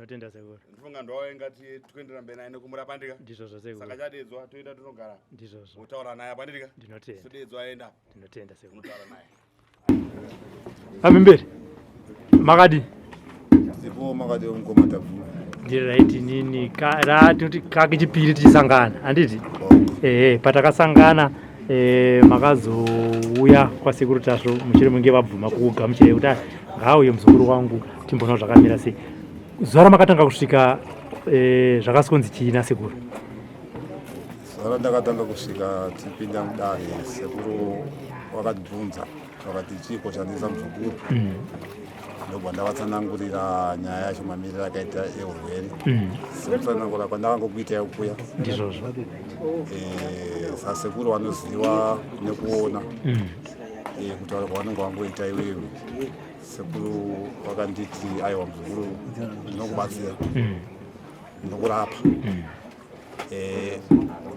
Ndinotenda sekuru. Ndifunga ndowainga tikuenderera mberi naye nekumurapa ndika. Ndizvozvo sekuru. Saka chadedzwa toenda tinogara. Ndizvozvo. Wotaura naye apa ndika. Ndinotenda. Sodedzwa aenda. Ndinotenda sekuru. Unotaura naye. Pamberi. Makadi. Sipo makadi mukoma Tabvuma. Ndiri right inini ra tinoti kakechipiri tichisangana handiti? Ehe patakasangana e, makazouya kwasekuru Tasvu mushure munge vabvuma kukugamuchirai kuti ah, ngaauye muzukuru wangu timboona zvakamira sei. Zuva ramakatanga kusvika e, zvakasikonzi chii nasekuru? Zuva randakatanga kusvika tipinda mudare sekuru vakatibvunza vakati chiiko chandisa muzukuru ndobva ndavatsanangurira nyaya yacho mamiriro akaita eurwere sekutsanangura kwandakangokuita kuya. Ndizvozvo. Eh, sasekuru vanoziva nekuona eh, kutaura kwavanenge vangoita iwewe. Sekuru vakanditi aiwa muzukuru ndinokubatsira ndinokurapa. Eh,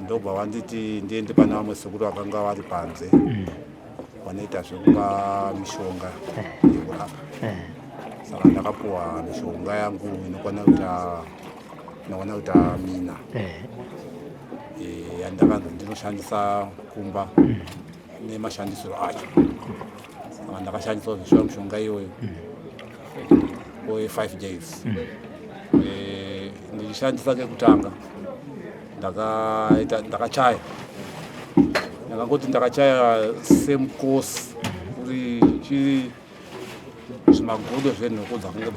ndobva vanditi ndiende pane vamwe sekuru vakanga vari panze vanoita zvekupa mishonga yekurapa. Saka ndakapuwa mishonga yangu inokwana kuita mina eh, yandakanzi ndinoshandisa kumba nemashandisiro acho. Saka ndakashandisa zvishuwa mishonga iyoyo for 5 days. Eh, ndichishandisa kekutanga ndakaita ndakachaya, ndakangoti ndakachaya same course kuri chiri zvimagodo zvenhoko dzakanga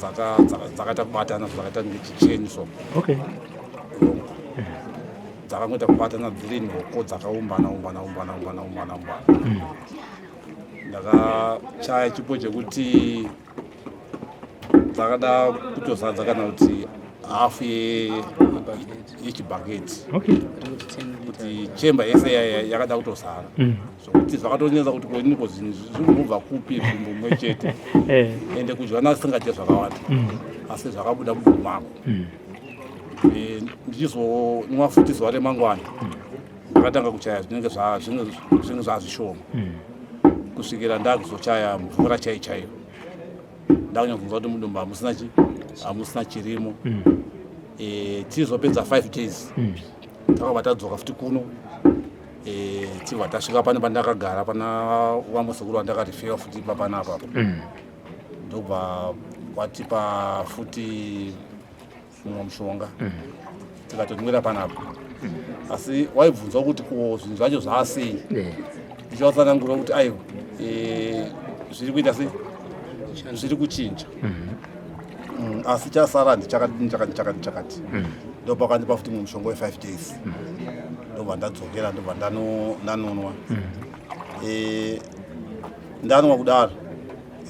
dzakaita kubatana zvakaita kunge chicheni so. Dzakangoita kubatana dziri nhoko dzakaumbana umbana umbana umbana umbana umbana. Ndakachaya chipo chekuti dzakada kutozadza kana kuti hafu yechibhaketi kuti chemba yese yakada kutozara zvokuti zvakatonetsa kuti koiniko zvinhu zviri kubva kupi mudumbu mumwe chete ende kudya nasingadye zvakawanda asi zvakabuda mudumbu mako. Eh, ndichizonwa futi zuva remangwana ndakatanga kuchaya zvinenge zvazvishoma kusvikira ndakuzochaya mvura chai chaiyo ndakunyatsokunzwa kuti mudumbu hamusina chi hamusina chirimo. Eh, tichizopedza 5 days takabva tadzoka futi kuno. Eh, tibva tasvika pane pandakagara pana vamwe sekuru vandakarifewa futi papanapa ndobva watipa futi mumwe mushonga tikatonwira panapa. Asi waibvunzwa kuti ko zvinhu zvacho zvaasei, ndichivatsanangura kuti aiwa eh, zviri kuita sei, zviri kuchinja. Asi chasara ndichakati ndichakati chakati chakati. Ndopakandipa futi mumwe mushonga we5 days ndobva ndadzokera ndobva ndanonwa. Eh, ndanwa kudaro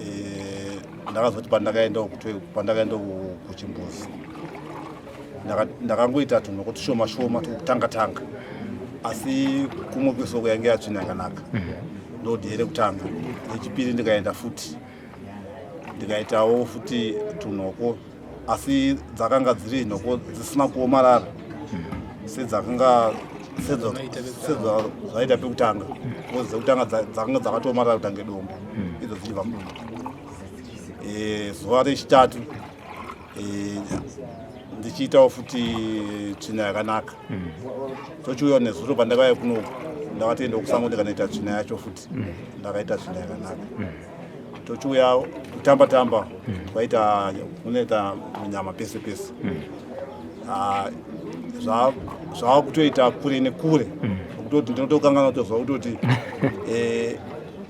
eh, ndakazoti pandakaenda kuchimbuzi ndakangoita tunhoko tushoma shoma twekutanga tanga asi kumwe kwesoko yange yatsvina yakanaka ndodhi rekutanga. Rechipiri ndikaenda futi ndikaitawo futi tunhoko asi dzakanga dziri nhoko dzisina kuomarara sedzakanga sedzvaita pekutanga because dzekutanga dzakanga dzakatoomarara kutange dombo idzo dzichibva mudumbu. Eh, zuva rechitatu eh, ndichiitawo futi tsvina yakanaka. Tochiuya nezuro pandakauya kunoku ndakatoenda kusango ndikanoita tsvina yacho futi ndakaita tsvina yakanaka. Tochiuya kutamba tamba kwaita kunoita munyama pese pese. Ah, zvava kutoita kure nekure kutoti ndinotokanganwa kutozwa kutoti eh,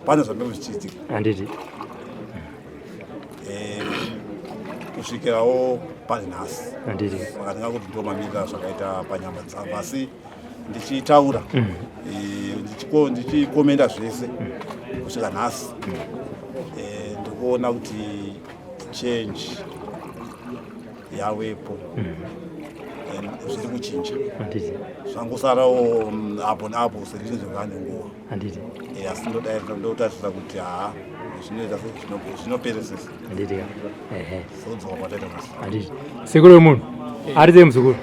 pane zvandinenge zvichiitika. Handiti. Eh, kusvikirawo pari nhasi. Handiti. Saka ndingakuti ndo mamiriro zvakaita panyama dzangu asi ndichitaura eh, ndichikomenda zvese kusvika nhasi. Eh, ndikuona kuti change yawepo and zviri kuchinja. Handiti. Zvangosarawo apo neapo sezvinhu zvingane nguva. Handiti. Eh, asi ndotarisira kuti haa zvinoita zvinoperesesa. Handiti ka, ehe. Sodzoka kwataita nhasi. Handiti. Sekuru wemunhu ari sei muzukuru?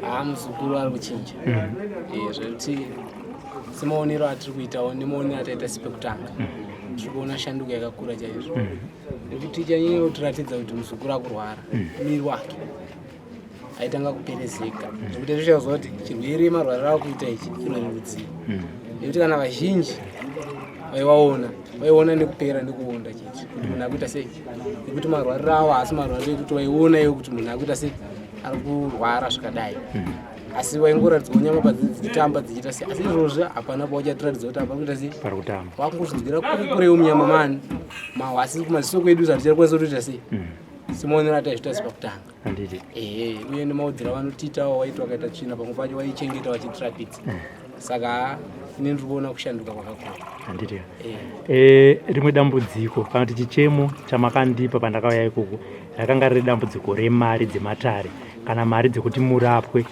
Haa, muzukuru ari kuchinja. Eh, zvekuti semaonero atiri kuitawo nemaonero ataita sipekutanga tiri kuona shanduko yakakura chaizvo nekuti chanyanya kutiratidza kuti muzukuru akurwara muviri wake. Aitanga kuperezeka zvekuti zvichaziva kuti chirwere marwariro akuita ichi chirwere rudzii, nekuti kana vazhinji vaivaona vaiona nekupera nekuonda chete kuti munhu akuita sei, nekuti marwariro avo haasi marwariro ekuti waiona iwe kuti munhu akuita sei, ari kurwara zvakadai, asi waingoratidzwa nyama padzichitamba dzichiita sei. Asi izvozvo hapana pawachatiratidza kuti apa kuita sei. Pari kutamba. Wakungozvinzwira kure kurewo munyama mani mawo, asi kumaziso kwedu zvatichakwanisa kutoita sei semaonero ataizvita sepakutanga. Handiti? Ehe, uye nemaudziro avanotiitawo, waiti wakaita tsvina pamwe pacho waichengeta vachitirapidza, saka ine ndiri kuona kushanduka kwakakura. Handiti? Eh. Rimwe dambudziko kana kuti chichemo chamakandipa pandakauya ikoko rakanga riri dambudziko remari dzematare kana mari dzekuti murapwe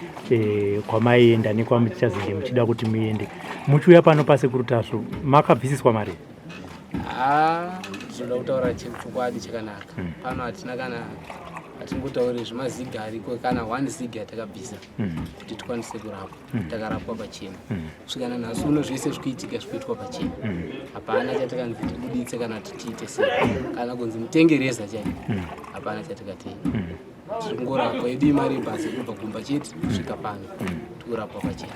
kwamaienda nekwamuchazenge muchida kuti muende. Muchiuya pano paSekuru Tasvu makabvisiswa mari? Ha, ndinoda kutaura chokwadi chakanaka, pano hatina kana, hatingotauri zvemaziga ariko, kana one zig yatakabvisa kuti tikwanise kurapwa. Takarapwa pachena kusvika nanhasi uno. Zvese zvikuitika zvikuitwa pachena, hapana chatakanzi tibuditse kana kuti tiite sei, kana kunzi mutengereza chai, hapana chatikatenga. Tiri kungorapwa yedu imari yebhasi kubva kumba chete kusvika pano, tikurapwa pachena.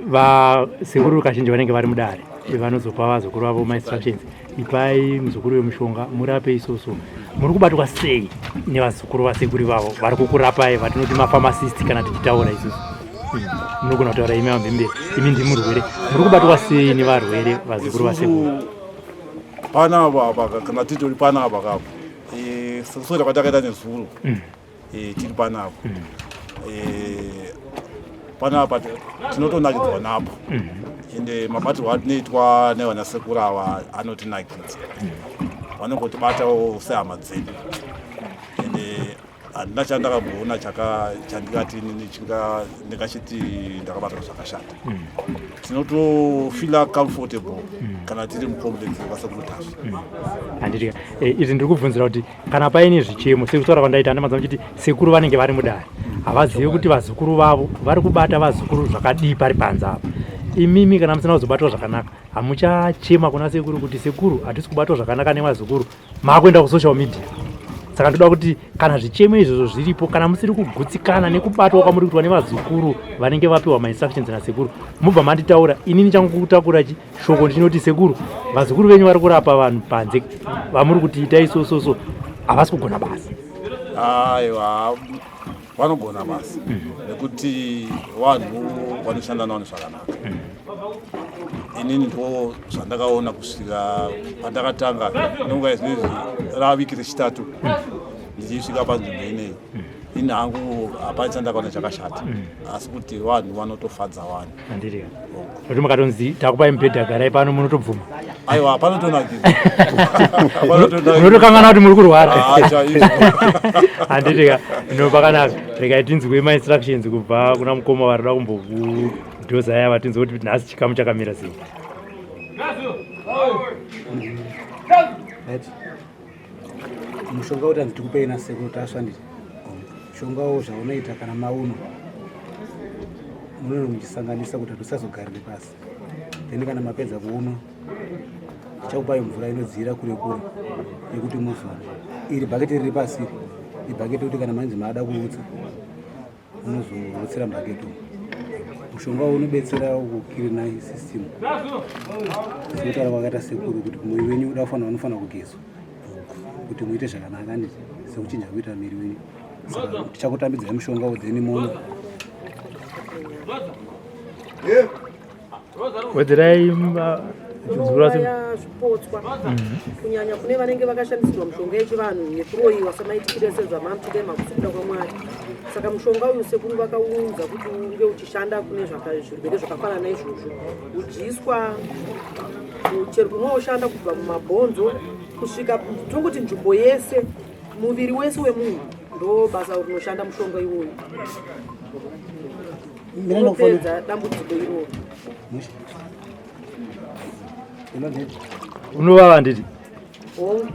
Vasekuru kazhinji vanenge vari mudare vanozopa vazukuru vavo mainstructions: ipai muzukuru wemushonga, murape isoso. Muri kubatwa sei nevazukuru vasekuru vavo vari kukurapai, vatinoti mapharmacist kana tichitaura isusu? Munogona kutaura imi vambemberi, imi ndimurwere. Muri kubatwa sei nevarwere, vazukuru vasekuru? Isusu panapa apa, kana titori panapa kapo, sekuswera kwatakaita nezuro, tiri panapa, panapa tinotonakidzwa napo, ende mabatirwo atinoitwa nevanasekuru ava anotinakidza. Vanongotibatawo sehama dzedu, ende handina chandakamboona chandingati inini ndingachiti ndakabatwa zvakashata. Tinotofeela comfortable kana tiri mucomplex yekwaSekuru Tasvu. Handiti? Izvi ndiri kubvunzira kuti kana paine zvichemo, sekutaura kwandaita, andamaza muchiti sekuru vanenge vari mudare havazivi kuti vazukuru vavo vari kubata vazukuru zvakadii pari panze apa. Imimi kana musina kuzobatwa zvakanaka, hamuchachema kuna sekuru kuti, "Sekuru, hatisi kubatwa zvakanaka nevazukuru"? Maakuenda kusocial media. Saka ndoda kuti kana zvichemo izvozvo zviripo, kana musiri kugutsikana nekubatwa kwamuri kuitwa nevazukuru vanenge vapiwa mainstructions nasekuru, mubva manditaura. Inini changu kutakura shoko ndinoti, sekuru, vazukuru venyu vari kurapa vanhu panze vamuri kuti itai so so so havasi kugona basa. Aiwa, vanogona basa, nekuti vanhu vanoshanda navanhu zvakanaka. Inini ndo zvandakaona kusvika pandakatanga nonga izvinezvi ravhiki rechitatu ndichisvika panzvimbo ineyi. Ini hangu hapana chandakaona chakashata, asi kuti vanhu vanotofadza vanhu. Handiti? Kuti makatonzi takupai mubhedha, garai pano, munotobvuma? Aiwa, panotonakidza. Munotokanganwa kuti muri kurwara. Ah, chaizvo. Handiti ka? No, pakanaka. Regai tinzwe mainstructions kubva kuna mukoma varida kumbokudhoza yava, tinzwe kuti nhasi chikamu chakamira sei. Right. Mushonga kuti hanzi tikupei naSekuru Tasvu, handiti? Mushongawo zvaunoita, kana mauno munenge muchisanganisa kuti hatisazogarire pasi, then kana mapedza kuunwa tichakupai mvura inodziyira kure kure yekuti muzonwa. Iri bhaketi riri pasi iri ibhaketi kuti kana manzi maada kuutsa, unozorutsira mubhaketi umu. Mushonga uyu unobetsera kucleana system, sekutaura kwakaita sekuru kuti muviri wenyu uda kufanira unofanira kugezwa kuti muite zvakanaka, handiti? Sekuchinja kuita miri wenyu. Saka tichakutambidzai mushonga uyu, then muno Wedzerai zura. Kuuraya zvipotswa, kunyanya kune vanenge vakashandisirwa mishonga yechivanhu yekuroyiwa, samaitikire sezvamamutide makusukuda kwaMwari. Saka mushonga uyu sekuru vakaunza kuti unge uchishanda kune zvirwere zvakafanana naizvozvo, udyiswa chero unoshanda kubva mumabhonzo kusvika tongoti nzvimbo yese, muviri wese wemunhu. Ndo basa rinoshanda mushonga iwoyu, unopedza dambudziko iroro. Unovava, handiti? Hongu.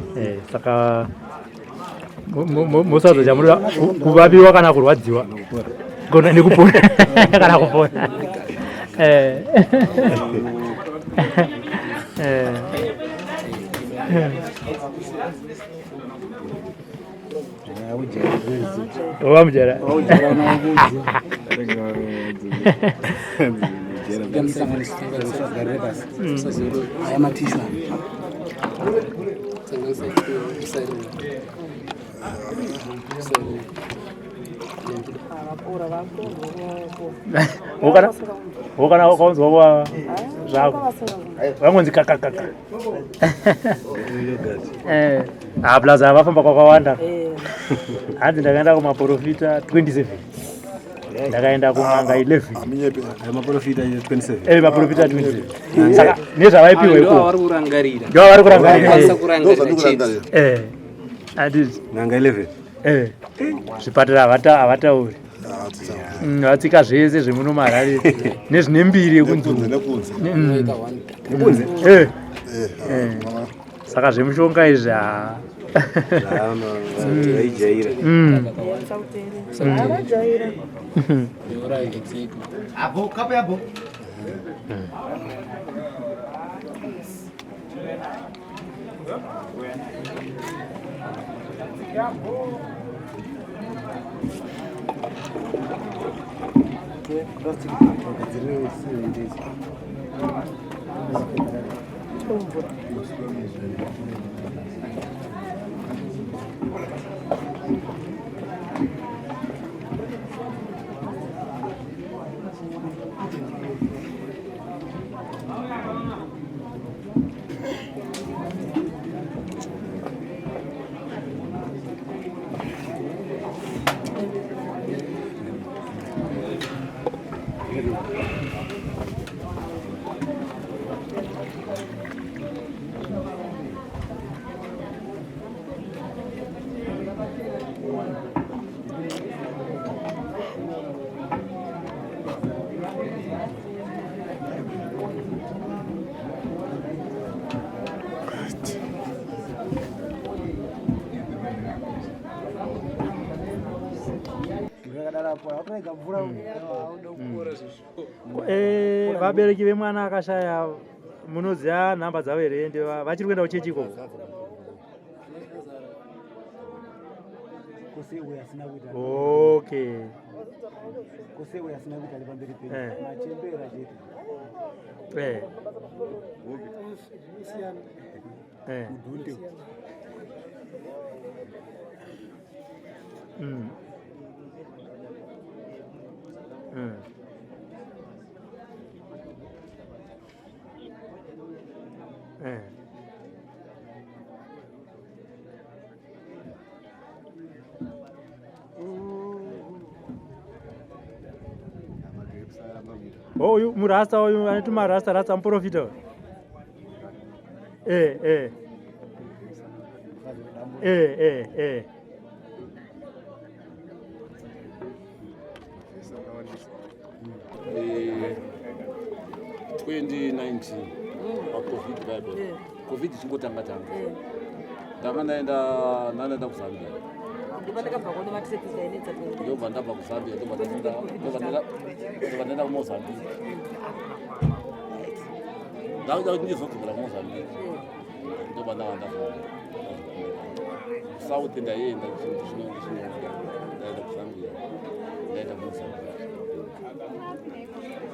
Saka musadza chamunoda kuvaviwa kana kurwadziwa gona nekupona kana kupona. Wamujara. Aya matishu. Wokana wakaunzwa kwa zvako vangonzi kakakaka. Eh, ah plus havafamba kwakawanda. Hanzi ndakaenda kumaprofita 27. Ndakaenda kun'anga 11. Maprofita 27. Eh, maprofita 27. Saka nezvavaipiwa ikoko. Vari kurangarira. Ndo vari kurangarira. Vanokwanisa kurangarira chete. Eh. Handiti. N'anga 11. Eh. Zvipatara havatauri. Vatsika zvese zvemuno maHarare nezvine mbiri yekunzi. Nekunze. Nekunze. Eh. Eh. Saka zvemushonga izvi ha. Vaijaira. Eh, vabereki vemwana akashaya munoziva nhamba dzavo here? Ende vachiri kuenda kuchechi ikoko? Okay. Eh. Eh. Eh. Eh. Oh, uyu murasta uyu ane tumarasta rasta muprofita uyu. Eh, eh. Eh, eh, eh. Eh, 2019 paCovid bible Covid ichingotanga tanga, ndanga ndaenda kuZambia. Ndobva ndabva kuZambia, ndobva ndaenda kuMozambique. Ndakuda kuti ndizodzokera kuMozambique, ndobva ndanga ndazouya South. Ndaienda, ndaenda kuZambia, ndaenda kuMozambique.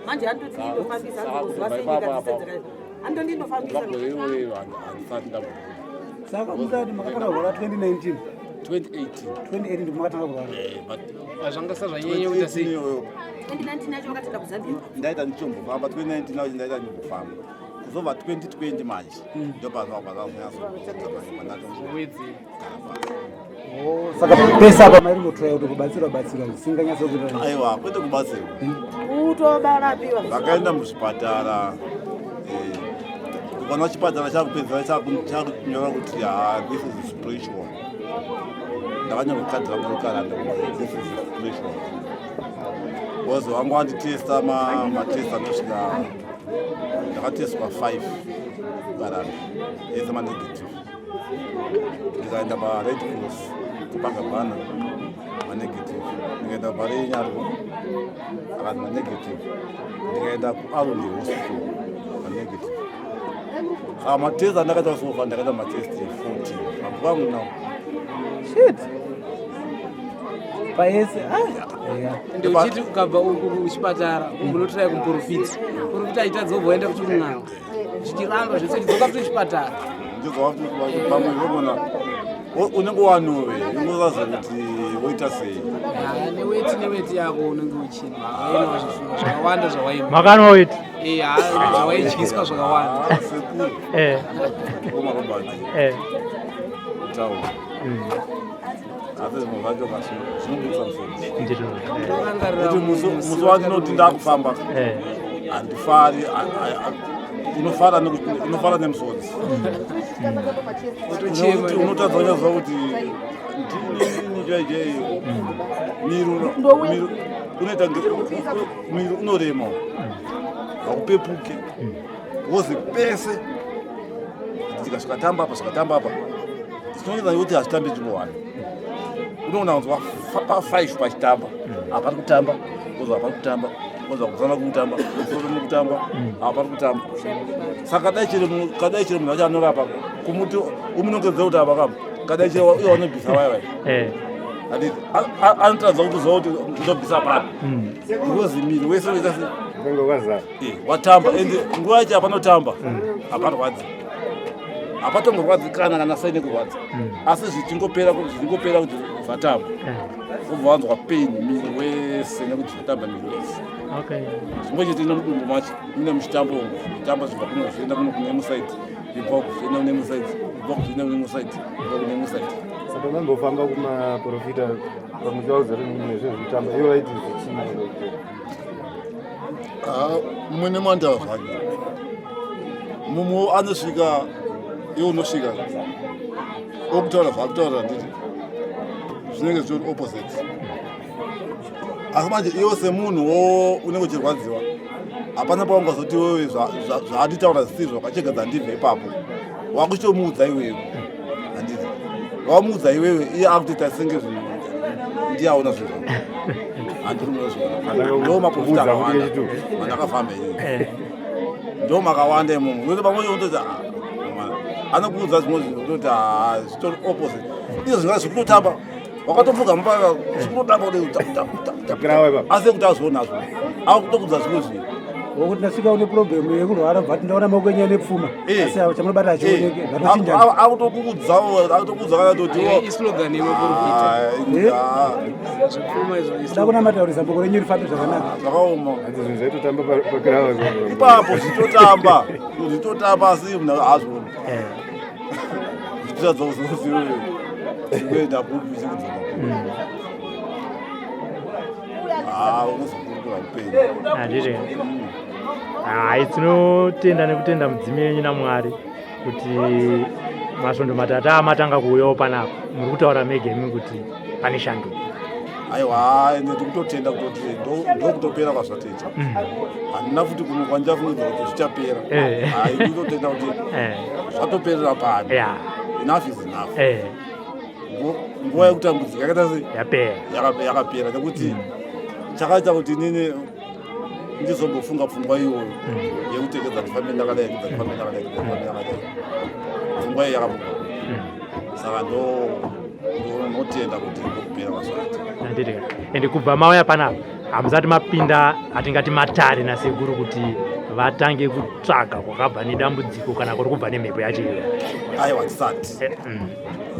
Manje handoti ndinofambisa, handoziva sei nyika dzese, handoti ndinofambisa. Kubva gore iroro handisati ndambobuda. Saka musati makatanga kurwara 2019? 2018. 2018 ndipo makatanga kurwara? Eh, but Zvanga zvanyanya kuita sei? 2019 yacho wakatenda kuZambia? Ndaita ndichimbofamba 2019 acho, ndaita ndimbofamba. Kuzobva 2020 manje ndopazvakazonyatsokuwedzera. Saka pese apa mairi ngotraya kuti kubatsirwa batsirwa zvisinganyatsokuita? Aiwa, kwete kubatsirwa. Kutobarapiwa. Vakaenda muzvipatara, ukaona chipatara chakupedzera chakunyora kuti, "Ha, this is spiritual." Ndakanyorwa kadhi rangu rokaranda kuti this is spiritual, because vanga vanditesta matest anosvika, ndakatestwa 5 karanda, ese manegative. Ndikaenda paRed Cross kuPagabhana, manegative. Ndikaenda paRenyarwo, akati manegative. Ndikaenda kuArundi Hospital, manegative. Saka matest andakaita so far, ndakaita matest 14 mabhuku angu nawo. Shit. Paese. Ende uchiti ukabva uku kuchipatara umbonotirai kumuprofiti, profita aitadza, wobva waenda kuti kun'anga, zvichiramba zvese, chidzoka futi kuchipatara. Ndizwa kuti pamwe unogona unenge wanove unongozaziva kuti woita sei. Ah, neweti, neweti yako unenge uchinwa, wainwa zvifungo zvakawanda zvawainwa. Makanwa weti? Eh, zvawaidyiswa zvakawanda. Ah, sekuru. Koma Robert. Kutaura. Asi zvimwe zvacho zvinobudisa musoro. Ndizvo. Ndorangarira Kuti musi wandinoti ndakufamba, handifari. Unofara nemusodzi. Utochema. Unoti unotadza kunyaziva kuti ndini chai chai. Miri unoita miri unorema, haupepuke, wozi pese tikasvika tamba apa, svika tamba apa, tinoita kuti hazvitambi nzvimbo one. Unoona kunzwa pa5 pachitamba, hapari kutamba, wozwa hapari kutamba, wozwa kusana kutamba, musoro mukutamba, hapari kutamba. Saka kadai chero munhu acho anorapa kumuti umunongedze kuti apa kapa, kadai chero iye wanobvisa vaya vaya, handiti anotaridza kutoziva kuti ndobvisa papi, because miri wese unoita se Unenge wakazara. Watamba. Ende nguva yacho apanotamba haparwadzi, hapatongorwadzi kana saine kurwadza, asi zvichingopera kuti zvatamba, ubva wanzwa pain miri wese nekuti zvatamba miri wese. Zvimwe chete nemudumbu macho, mune muchitambo umu, zvitamba zvibva kuno zvienda kuno kune musaidi, zvibva uku zvienda kune musaidi, kubva kuzvienda kune musaidi, kubva kune musaidi. Saka mambofamba kumaprofita pamuchivaudza kuti mune zvinhu zvekutamba, ivo vaiti zvichii? Ah, mumwe nemwandawa zvake, mumwe anosvika, iwe unosvika okutaura zvaakutaura, nditi zvinenge zvitori opposite. Asi manje iwe semunhu unenge uchirwadziwa, hapana paungazoti wewe zvaanditaura zvisizvo, wakachegedza ndibve ipapo. Wakuchitomuudza iwewe, handiti wamuudza iwewe, iye akutoita senge zvinhu ndiye aona zvinhu, handiri munozviona. Ndo maprofita Kuudza akawanda kuti kechituku. mandakafamba inini, ndo makawanda imomo. Nokuti pamwe unototi, "Ah, mwana," anokuudza zvimwe zvinhu kutoti zvitori opposite, izvo zvinga zvikutotamba, wakatofuga mupaka zvikutotamba Kirawa ipapo. asi kuti azvionazvo akutokudza zvimwe zvinhu. Wokuti ndasvika une problem yekurwara, bva ndaona maoko enyu ane pfuma, asi chamunobata hachioneke, zvatochinjana. Akutokuudzawo, akutokuudza kana toti Islogan yemaprofita, zvipfuma izvo. Kuda kunamata kuti zambuko renyu rifambe zvakanaka. Zvakaoma. Hanzi zvinhu zvaitotamba pakirawa ipapo. Ipapo zvitotamba, zvitotamba, asi munhu haazvioni, zvitoratidza kuzoziwe kuenda kupi, chikudzoka kupi. Unozokurukura upenyu. Handiti hai, tinotenda nekutenda mudzimu yenyu naMwari kuti masvondo 3 amatanga kuuyawo panapa, muri kutaura mega imi kuti pane shanduko. Aiwa, ende tikutotenda kutoti ndokutopera kwazvatoita. Handina futi kumwe kwandichafungidzwa kuti zvichapera. Hai, ndikutotenda kuti zvatoperera pano. Enough is enough. Nguva yekutambudzika yakaita sei? Yapera. Yakapera, nekuti chakaita kuti inini ndizombofunga pfungwa iyoyo yekutekedza ndifambe ndakadai, kedza ndifambe ndakadai, kedza ndifambe ndakadai, pfungwa iyo yakabuka. Saka ndinotenda kuti ndokupera kwazvaita. Handiti ende kubva mauya panapa hamusati mapinda hatingati matare nasekuru kuti vatange kutsvaga kwakabva nedambudziko kana kuri kubva nemhepo yacho iyoyo? Aiwa, hatisati.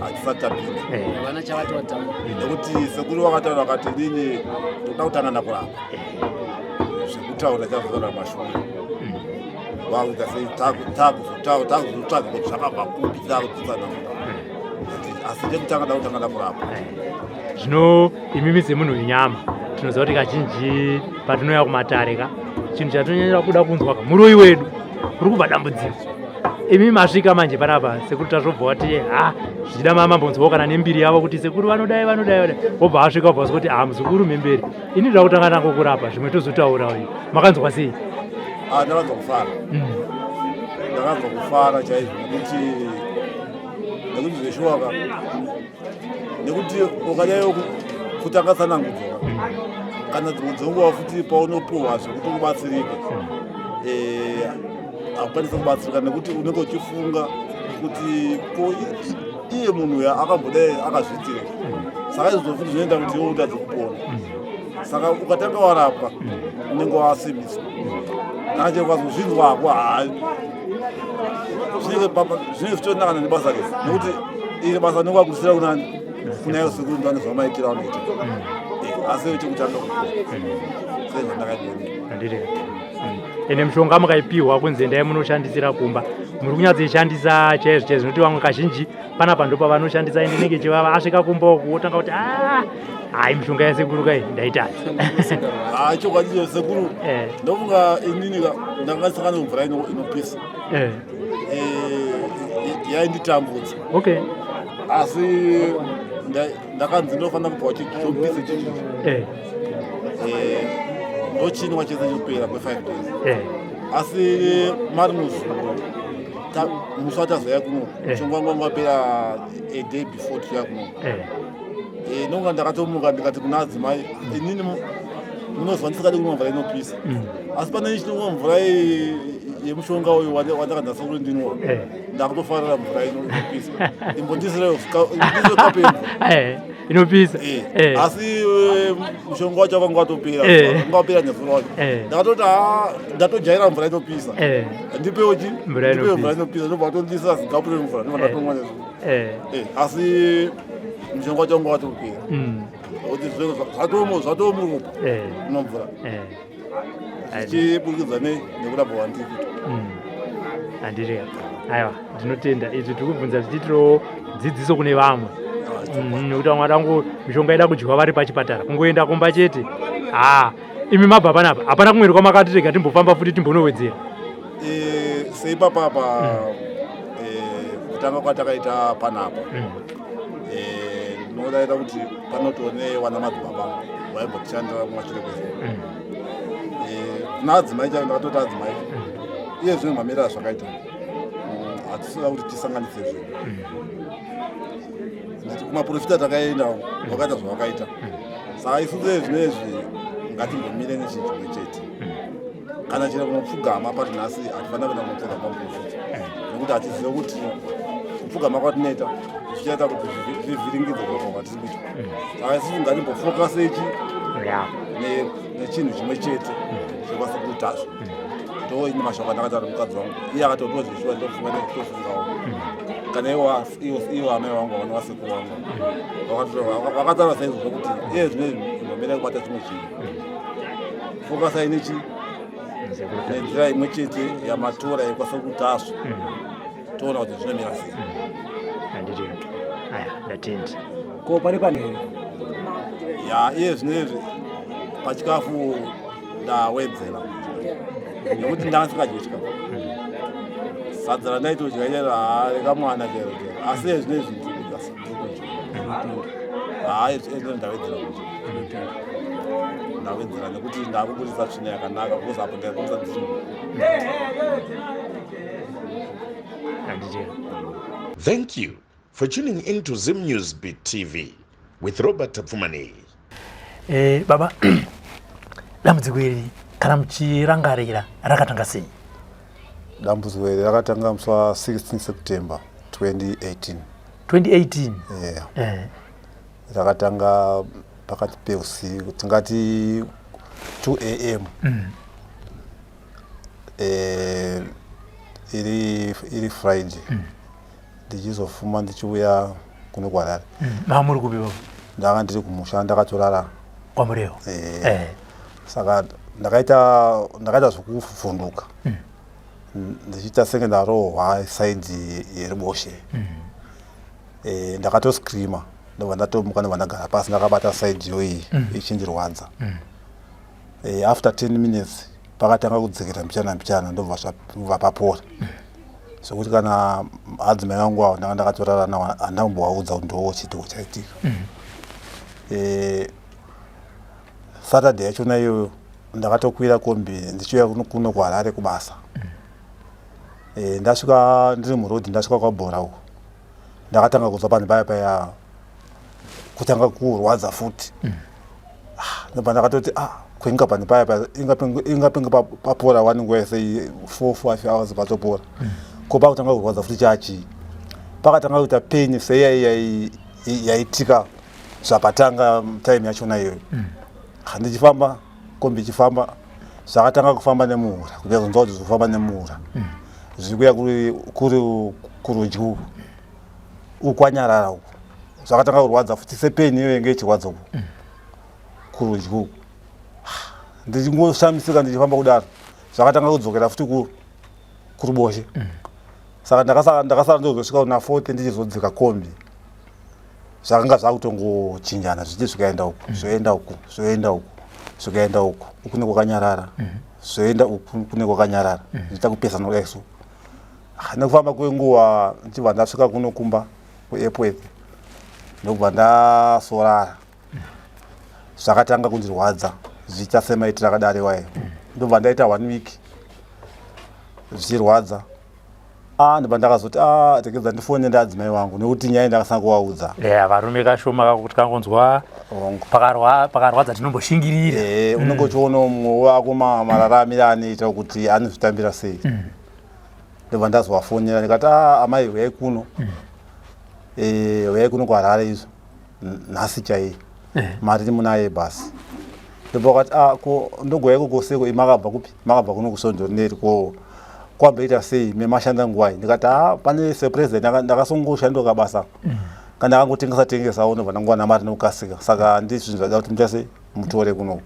Hatisati tapinda. Havana chavati wataura. Nekuti sekuru vakataura vakati, inini ndoda kutanga ndakurapa, zvekutaura chazotaura mashure. Vakuita sei, takuzotsvaga kuti zvakabva kupi, takutsanangura, asi chekutanga da kutanga ndakurapa. Zvino imimi semunhu wenyama, tinoziva kuti kazhinji patinouya kumatare ka, chinhu chatinonyanyira kuda kunzwa ka, muroyi wedu, kuri kubva dambudziko. Imi masvika manje panapa, sekuru tazvobva wati ha, zvichida mamambonzwawo kana nembiri yavo kuti sekuru vanodai, vanodai, vanodai, wobva asvika, wobva kuti ha, muzukuru memberi, ini ndoda kutanga nangokurapa, zvimwe tozotaura. Uyu makanzwa sei? Ah, ndakanzwa kufara. Ndakanzwa kufara chaizvo, nekuti zveshuwaka, nekuti ukadai kutanga tsanangudzo kana dzimwe dzenguva futi paunopuhwa zvekuti ubatsirike, hakukwanisi kubatsirika nekuti unenge uchifunga kuti ko Iye munhu uya akambodai akazviitira. Saka izvozvo futi zvinoita kuti iwe utadze kupona. Saka ukatanga warapwa unenge wasimbiswa. Kana chero ukazozvinzwa hako, haa, zvinenge zvichitonakana nebasa rese, nekuti iri basa unenge wakurisira kunani? Kuna iyo sekuru, ndane zvamaitira anoita. Asi chekutanga kupona sezvandakaita. Handiti? Ende mishonga mukaipiwa kunzi endai munoshandisira kumba, muri kunyatsoishandisa chaizvo chaizvo? Nokuti vamwe kazhinji panapa ndo pavanoshandisa, ende inenge ichivava. Asvika kumba uku wotanga kuti, "Ah, hai, mishonga yasekuru kai ndaitadza." Haa, chokwadi cho sekuru. Ndofunga inini ndanga ndisangane mvura inopisa. Yainditambudza. Asi ndakanzi ndinofanira kubva chopisa chichi. Ndochinwa chese chopera kwe5 days. Asi mari musi watazoya kuno, mushonga wangu wanga wapera a day before tichiuya kuno. Nonga ndakatomuka ndikati kuna adzimai, "Inini munoziva ndisingadi kunwa mvura inopisa, asi pane chinonwa mvura yemushonga uyu wandakanzasa kuti ndinwa, ndakutofarira mvura inopisa. Imbondisirewo kapu yemvura." Inopisa. Asi mushonga wacho wakanga watopera. Wanga wapera nezuro wacho. Ndakatoti, "Ha, ndatojaira mvura inopisa. Ndipewo chi Mvura ndipewo mvura inopisa." inopisa." Ndobva watondisira zigapu remvura, ndobva ndatomwa nezuro. Asi mushonga wacho wanga watopera, kuti zvatomuropa unomvura, zvichiburikidza nekurapa wandiri kuita. Handiti? Aiwa, ndinotenda. Izvi tiri kubvunza zvichiitirawo dzidziso kune vamwe, nekuti vamwe vadango mishonga ida kudyiwa vari pachipatara, kungoenda kumba chete. Ha, imi mabva panapa, hapana kumweri kwamakati rega timbofamba futi timbonowedzera? Seipapapa, kutanga kwatakaita panapa, ndinodaira kuti panotone wana madzibaba vaimbotishandira kumashure kwese. Kuna adzimai chaivo ndakatoti, "Adzimai, iye zvino mamiriro azvakaita, hatisida kuti tisanganise zvinhu." Nditi kumaprofita takaenda, vakaita zvavakaita, saka isusu zvinezvi ngatimbomire nechinhu chimwe chete. Kana chero kunopfugama pari nhasi, hatifanira kuenda kunopfugama muprofita, nekuti hatizive kuti kupfugama kwatinoita zvichaita kuti zvivhiringidze kurapa kwatiri kuita. Saka isusu ngatimbofokasei chi nechinhu chimwe chete chekwasekutazvo. Ndo ine mashoko andakataura mukadzi wangu, iye akati ndozvishuwa, ndofunga netofungawo. Kana iwo amai vangu vana vasekuru vangu vakataura saizvozvo kuti iye zvinezvi imbomira kubata chimwe chinhu, fokasai nechi nenzira imwe chete yamatora yekwasekutazvo, toona kuti zvinomira sei. Handiti? Aya, ndatenda. Ko pane pane Ya, iye zvinezvi pachikafu ndawedzera, nekuti ndanga ndisingadyi chikafu. Sadza randaitodya chero, haa, rekamwana chero chero, asi iye zvinezvi ndiri kudya. Haa, ende ndawedzera kudya, ndawedzera nekuti ndakubudisa tsvina yakanaka, because apo ndaibudisa dzino. Handiti? Thank you for tuning in to Zim News Beat TV with Robert Tapfumani. Baba, dambudziko iri kana muchirangarira rakatanga sei? Dambudziko iri rakatanga musi wa16 September 2018. 2018? Yeah. Rakatanga pakati peusiku, tingati 2 am. Iri Friday, ndichizofuma ndichiuya kuno kuHarare. Mava muri kupi, baba? Ndanga ndiri kumusha, ndakatorara. Kwamurewo? Eh. Saka ndakaita zvekuvhunduka, ndichiita senge ndarohwa side yeruboshe. Ndakatoscreama, ndobva ndatomuka, ndobva ndagara pasi ndakabata side iyoyi ichindirwadza. After 10 minutes pakatanga kudzikira mbichana mbichana, ndobva papora, zvokuti kana adzimai vangu avo ndanga ndakatorara navo handina kumbovaudza kuti ndo chiitiko chaitika. Saturday yachona iyoyo ndakatokwira kombi ndichiuya kuno kuHarare kubasa. Ndasvika ndiri murodhi, ndasvika kwabhora uko, ndakatanga kunzwa panhu paya paya kutanga kurwadza futi. Ah, ndobva ndakatoti, "Ah, kuinga panhu paya paya ingapinge papora wani nguva yese iyi, 4 5 hours patopora, ko pakutanga kurwadza futi chachii?" Pakatanga kuita pain seiya yaitika zvapatanga time yachona iyoyo. Ndichifamba, kombi ichifamba, zvakatanga kufamba nemuhura, kunyazonzwa kuti zvofamba nemuhura. Zviri kuya kuri kurudyi uku, uku kwanyarara uku. Zvakatanga kurwadza futi sepeni iyo yenge ichirwadza uku kurudyi uku. Ndichingoshamisika ndichifamba kudaro, zvakatanga kudzokera futi kuruboshe. Saka ndakasara ndozosvika kuna fourth ndichizodzika kombi. Zvakanga zvakutongochinjana zvichi zvikaenda uku, zvoenda uku, zvoenda uku, zvikaenda uku, uku nekwakanyarara, zvoenda uku kune kwakanyarara, zvichiita kupesana kudai so. Nekufamba kwenguva ndichibva ndasvika kuno kumba kuAirport, ndokubva ndasorara. Zvakatanga kundirwadza zvichiita semaitiro akadari wayo. Ndobva ndaita 1 week zvichirwadza. Ndobva ndakazoti, regedza ndifone ndaadzimai wangu nekuti nyaya ndakasana kuvaudza. Yeah, varume kashoma kakuti kangonzwa pakarwadza tinomboshingirira. Unenge uchiona mumwe wako mararamiro anoita kuti anozvitambira sei. Ndobva ndazovafonera ndikati, amai, huyai kuno. Huyai kuno kuHarare izvo nhasi chaiye. Mari munaye basi. Ndobva vakati, ko ndogouya ikoko seko, makabva kupi? Makabva kuno kusondoneri, ko kwamboita sei, memashanda nguwai? Ndikati, pane sepresident ndakasongoshandwa kabasa kana ndakangotengesa tengesawo, ndobva ndangowana mari nekukasika, saka ndi zvinhu zvada kuti muita sei, mutore kuno.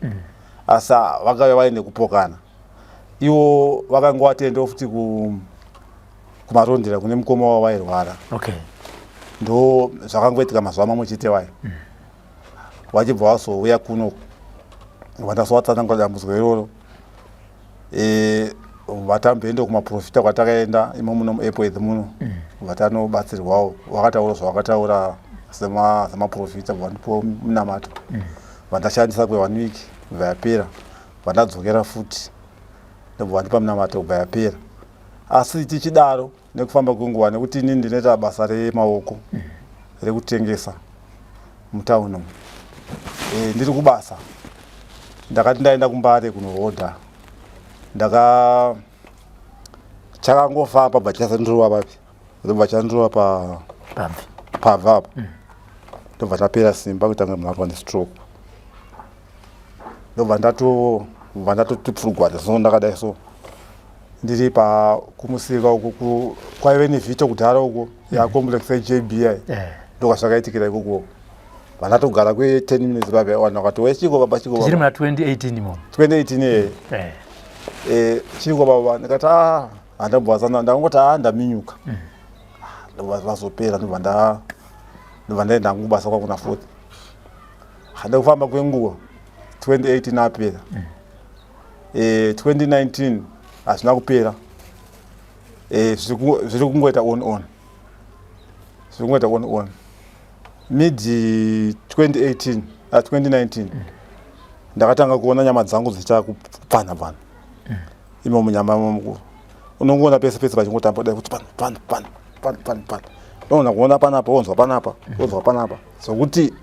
Asi vakauya vaine kupokana ivo, vakanga vatendawo futi kumarondera kune mukoma wavo vairwara. Ndo zvakangoitika mazuva mamwe chete wayo. Vachibva vazouya kuno, vandazovatsanangura dambudziko iroro. Vatamboenda kumaprofita kwatakaenda imo muno muAirport muno, vatanobatsirwawo, vakataura zvavakataura semaprofita, vandipiwa munamato vandashandisa kwe 1 week, bva yapera. Vandadzokera futi, ndobva vandipa munamato, bva yapera. Asi tichidaro nekufamba kwenguva, nekuti inini ndinoita basa remaoko rekutengesa mutauni umu, ndiri kubasa, ndakati ndaenda kuMbare kunohodha, ndaka chakangofamba bva chasandorova papi, ndobva chandorova pabvi. Pabva apa ndobva tapera simba kuita kunge munhu arwa nestroke. Ndobva ndatobva ndatoti pfurugwata so, ndakadai so, ndiri pa kumusika uku kwaive nevhito kudhara uko yacomplex yeJBI. Ndokwazvakaitikira ikoko. Vandatogara kwe 10 minutes papi, vanhu vakati, we chiko baba, chiko Tichiri baba? Muna 2018 imomo. 2018, Chiko baba? Ndikati, handambowazana, ndangoti, ndaminyuka. Ndobva vazopera, ndobva ndaenda hangu kubasa kwangu na fourth. Ndekufamba kwenguva, 2018 apera, 2019 hazvina kupera. Zviri kungoita on on, zviri kungoita on on. Mid 2018, 2019 ndakatanga kuona nyama dzangu dzicha kupfana pfana imo munyama imomo. Unongoona pese pese pachingotamba kudai kuti pano pano pano pano pano pano, unoona kuona panapa, wonzwa panapa, wonzwa panapa, zvokuti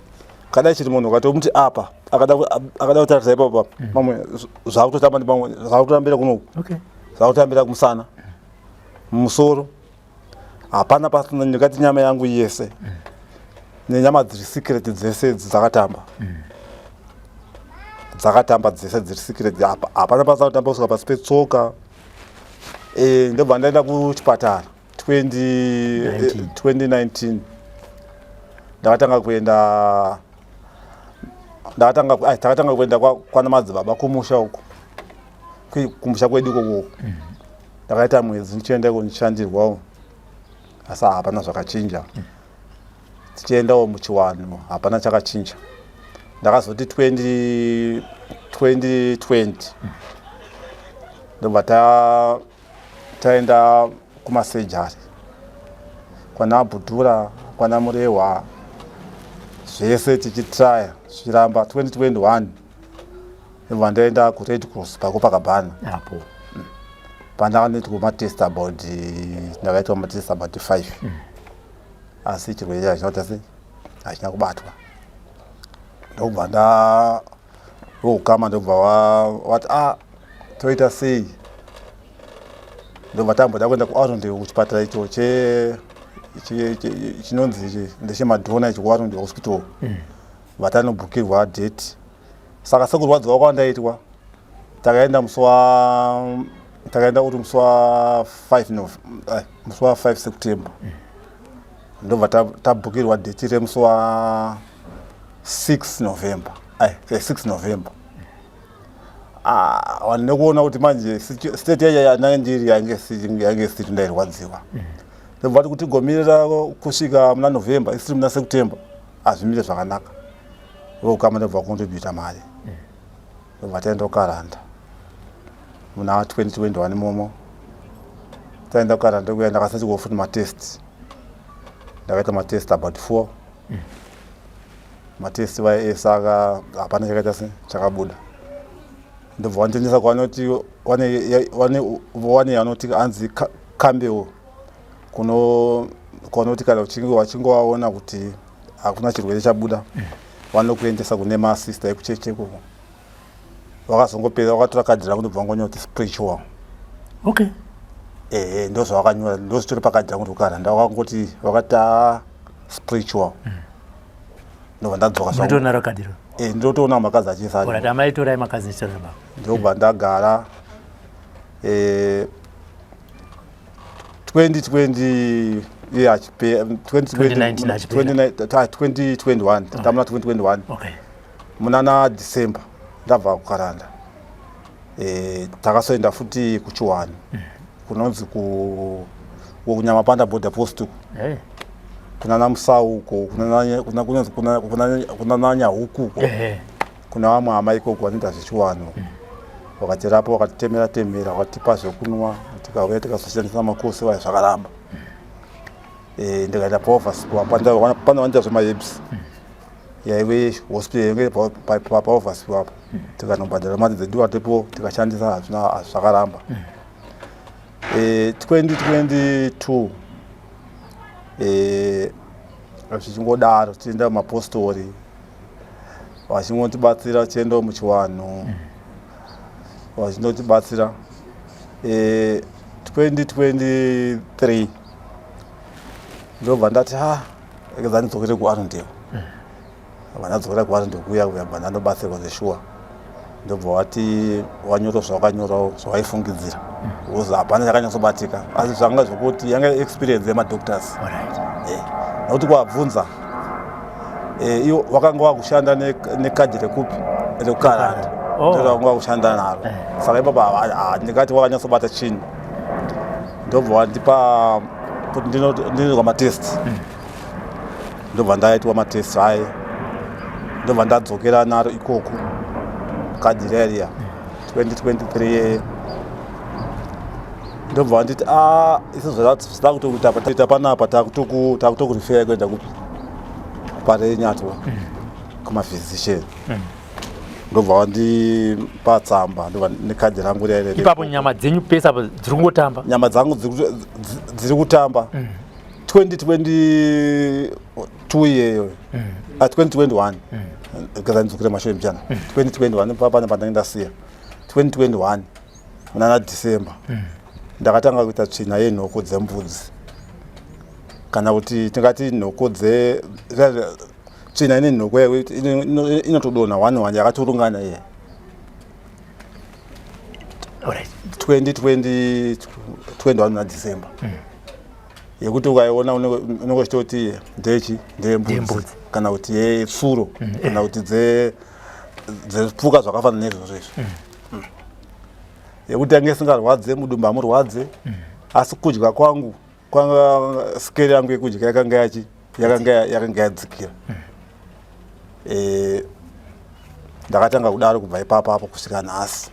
kadai chiri munhu ukatomuti apa akada kutarisa ipapo pamwe zvakutotamba nepamwe, zvakutotambira kunoku, zvakutambira kumusana, mumusoro, hapana pasina. Ndikati nyama yangu yese nenyama dziri secret dzese idzi dzakatamba, dzakatamba dzese dziri secret. Hapana pasina kutamba kusvika pasi petsoka. Ndobva ndaenda kuchipatara 20 2019. Ndakatanga kuenda, ndakatanga takatanga kuenda kwana madzibaba kumusha uko, kumusha kwedu ikoko. Ndakaita mwedzi ndichienda iko ndichishandirwawo, asi hapana zvakachinja. Tichiendawo muchiwanhu, hapana chakachinja. Ndakazoti 20 2020 ndobva taenda kumasejari kwana Bhudhura, kwana Murehwa, zvese tichitraya zvichiramba. 2021 ndobva ndaenda kuRed Cross paCopacabana. Apo pandakanoitwa matest about, ndakaitwa matest about 5, asi chirwere hachina kuita sei, hachina kubatwa. Ndobva nda vokama, ndobva vati, toita sei? Ndobva tamboda kuenda kuArundale kuchipatara icho che chinonzi ndechemadhona ichi kuArnold Hospital. Vatanobhukirwa date. Saka sekurwadziwa kwandaitwa, takaenda musi wa takaenda kuti musi wa 5 Nov, musi wa 5 September. Ndobva tabhukirwa date remusi wa 6 November, 6 November. Ah, vanhu nekuona kuti manje state yacho yandanga ndiri yange isiri, ndairwadziwa. Ndobva kuti tigomirira kusvika muna November, isiri muna September, hazvimire zvakanaka. Vokama ndobva contributa mari, ndobva taenda kuKaranda muna 2021 imomo. Taenda kuKaranda kuya, ndakasachikawo futi matest. Ndakaita matest about four matest vaya ese, aka hapana chakaita se chakabuda. Ndobva wandendesa kwanoti wane yanoti hanzi kambewo kuno kwanoti kana uchinge wachinge waona kuti hakuna chirwere chabuda, vanokuendesa kune masista ekucheche ikoko. Vakazongopedza, vakatora kadhi rangu, ndobva vangonyora kuti spiritual. Ehe, ndo zvavakanyora, ndo zvitori pakadhi rangu rekuKaranda. Vakangoti vakati, "Ah, spiritual." Ndobva ndadzoka zvangu. Munotoonaro kadhiro? Eh, ndinotoona makadzi achisa. Alright, amai, torai makadzi ndichitora baba. Ndobva ndagara 2020 iye achipe 2019 achipera. 2021, tamuna 2021. Munana December ndabva kuKaranda, takasoenda futi kuchiwani kunonzi kuNyamapanda border post uku. Kunana Musau uko, kunonzi kunana Nyahuku uko. Kuna vamwe hama ikoko vanoita zvechiwano. Vakatirapa, vakatitemera temera, vakatipa zvekunwa, tikauya tikazoshandisa makosi vaya, zvakaramba. Ndikaenda paOverspill, pane vanoita zvemaherbs, yaive hospital yainge paOverspill apo. Tikanobhadhara mari dzedu vatepo, tikashandisa, hazvina, zvakaramba. 2022 zvichingodaro, tichienda mumapostori, vachingotibatsira, tichiendawo muchiwanhu, vachindotibatsira. 2023 ndobva ndati, ha, regedza ndidzokere kuArundale. Bva ndadzokera kuArundale kuya kuya, bva ndandobatsirwa zveshuwa. Ndobva wati wanyora zvawakanyorawo zvawaifungidzira, because hapana chakanyatsobatika, asi zvanga zvokuti yanga experience yemadoctors. Nokuti kuwabvunza, iwo wakanga wakushanda nekadhi rekupi, rekuKaranda. Ndiro wakanga wakushanda naro. Saka ipapo ndingati wakanyatsobata chinhu. Ndobva wandipa kuti ndinoitwa matest. Ndobva ndaitwa matest aye, ndobva ndadzokera naro ikoko kadhi riya riya 2023. Ndobva wanditi, a, isu zvada kutokuita pa panapa, takutokurifeya kuenda kupi, Parirenyatwa, kumaphysician. Ndobva wandipa tsamba, ndobva nekadhi rangu riya riya. Ipapo nyama dzenyu pese apo dziri kungotamba? Nyama dzangu dziri kutamba. 2022 iyeyo, ah, 2021, kaza ndidzokere mashure mbichana. 2021 papane pandanga ndasiya 2021 munana December, ndakatanga kuita tsvina yenhoko dzembudzi, kana kuti tingati nhoko dze tsvina ine nhoko inotodonha one one yakatorungana iye. 2021 muna December, yekuti ukaiona unenge uchitoti ndechi ndeyembudzi Ndeyembudzi. kana kuti yetsuro kana kuti dzepfuka zvakafanana neizvozvo izvi. Yekuti yange isingarwadze, mudumbu hamurwadze, asi kudya kwangu kwanga, scale yangu yekudya yakanga yadzikira. Ndakatanga kudaro kubva ipapo apo kusvika nhasi.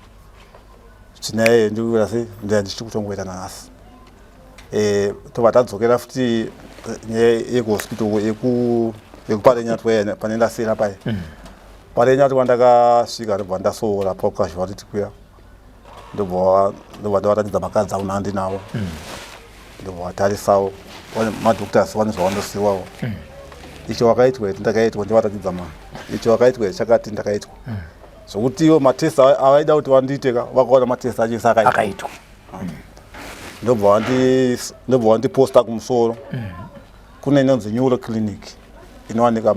Tsvina iyoyo ndikuita sei, ndichiri kutongoita nanhasi. Tobva tadzokera futi nyaya yekuhospital yekuParirenyatwa pane ndasiyira paye. Parirenyatwa ndakasvika, ndobva ndasoora pacasualty kuya, ndobva ndavaratidza makadzi angu nandinawo. Ndobva vatarisawo madoctors, vane zvavandosiwawo, icho wakaitwa iti ndakaitwa, ndivaratidza ma icho wakaitwa chakati ndakaitwa, zvokuti iwo matest avaida kuti vandiite ka, vakaona matest acho ese akaitwa. Akaitwa. Ndobva wandiposta kumusoro. Kune inonzi Neuro Clinic inowanika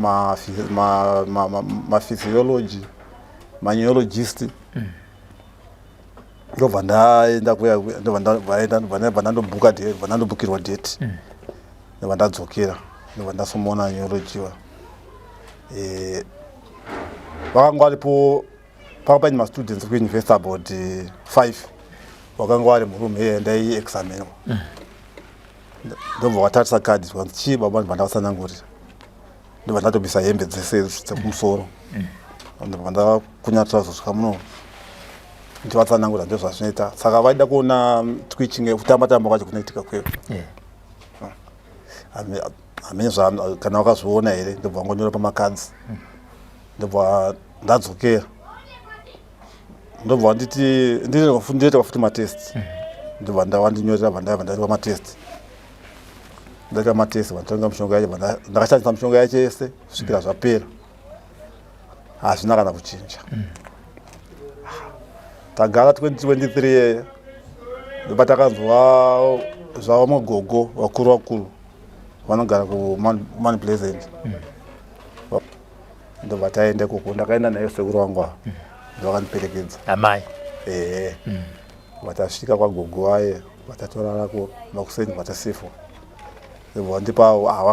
maphysiology, maneurologist. Ndobva ndaenda kuya, ndobva ndaenda, ndobva ndandobhuka date, ndobva ndandobhukirwa date. Ndobva ndadzokera, ndobva ndasomona neurology wa. Vakanga varipo, panga paine mastudents kuuniversity about 5 vakanga vari muroom iye ndaiexaminwa. Ndobva vatarisa kadhi, zvikanzi chii baba, ndobva ndavatsanangurira, ndobva ndatobvisa hembe dzese dzekumusoro, ndobva ndakunya trousers muno, ndivatsanangura ndozvazvinoita. Saka vaida kuona twitching, kutamba tamba kwacho kunoitika kweyo. Hamene kana vakazviona here. Ndobva vangonyora pamakadzi, ndobva ndadzokera, ndobva nditi ndiroita futi matest, ndobva ndavandinyorera, bva ndabva ndaitwa matest, ndaita matest, vanditonga mishonga yacho, bva ndakashandisa mishonga yacho yese kusvikira zvapera, hazvina kana kuchinja. Tagara 2023 yeye, ndopatakanzwa zvava magogo vakuru vakuru vanogara kuMount Pleasant, ndobva taenda ikoko. Ndakaenda nayo sekuru wangu ava, ndovakandiperekedza. Amai. Ehe. Vatasvika kwagogo vaye, vatatorarako, makuseni vatasifwa, vandipa, ah,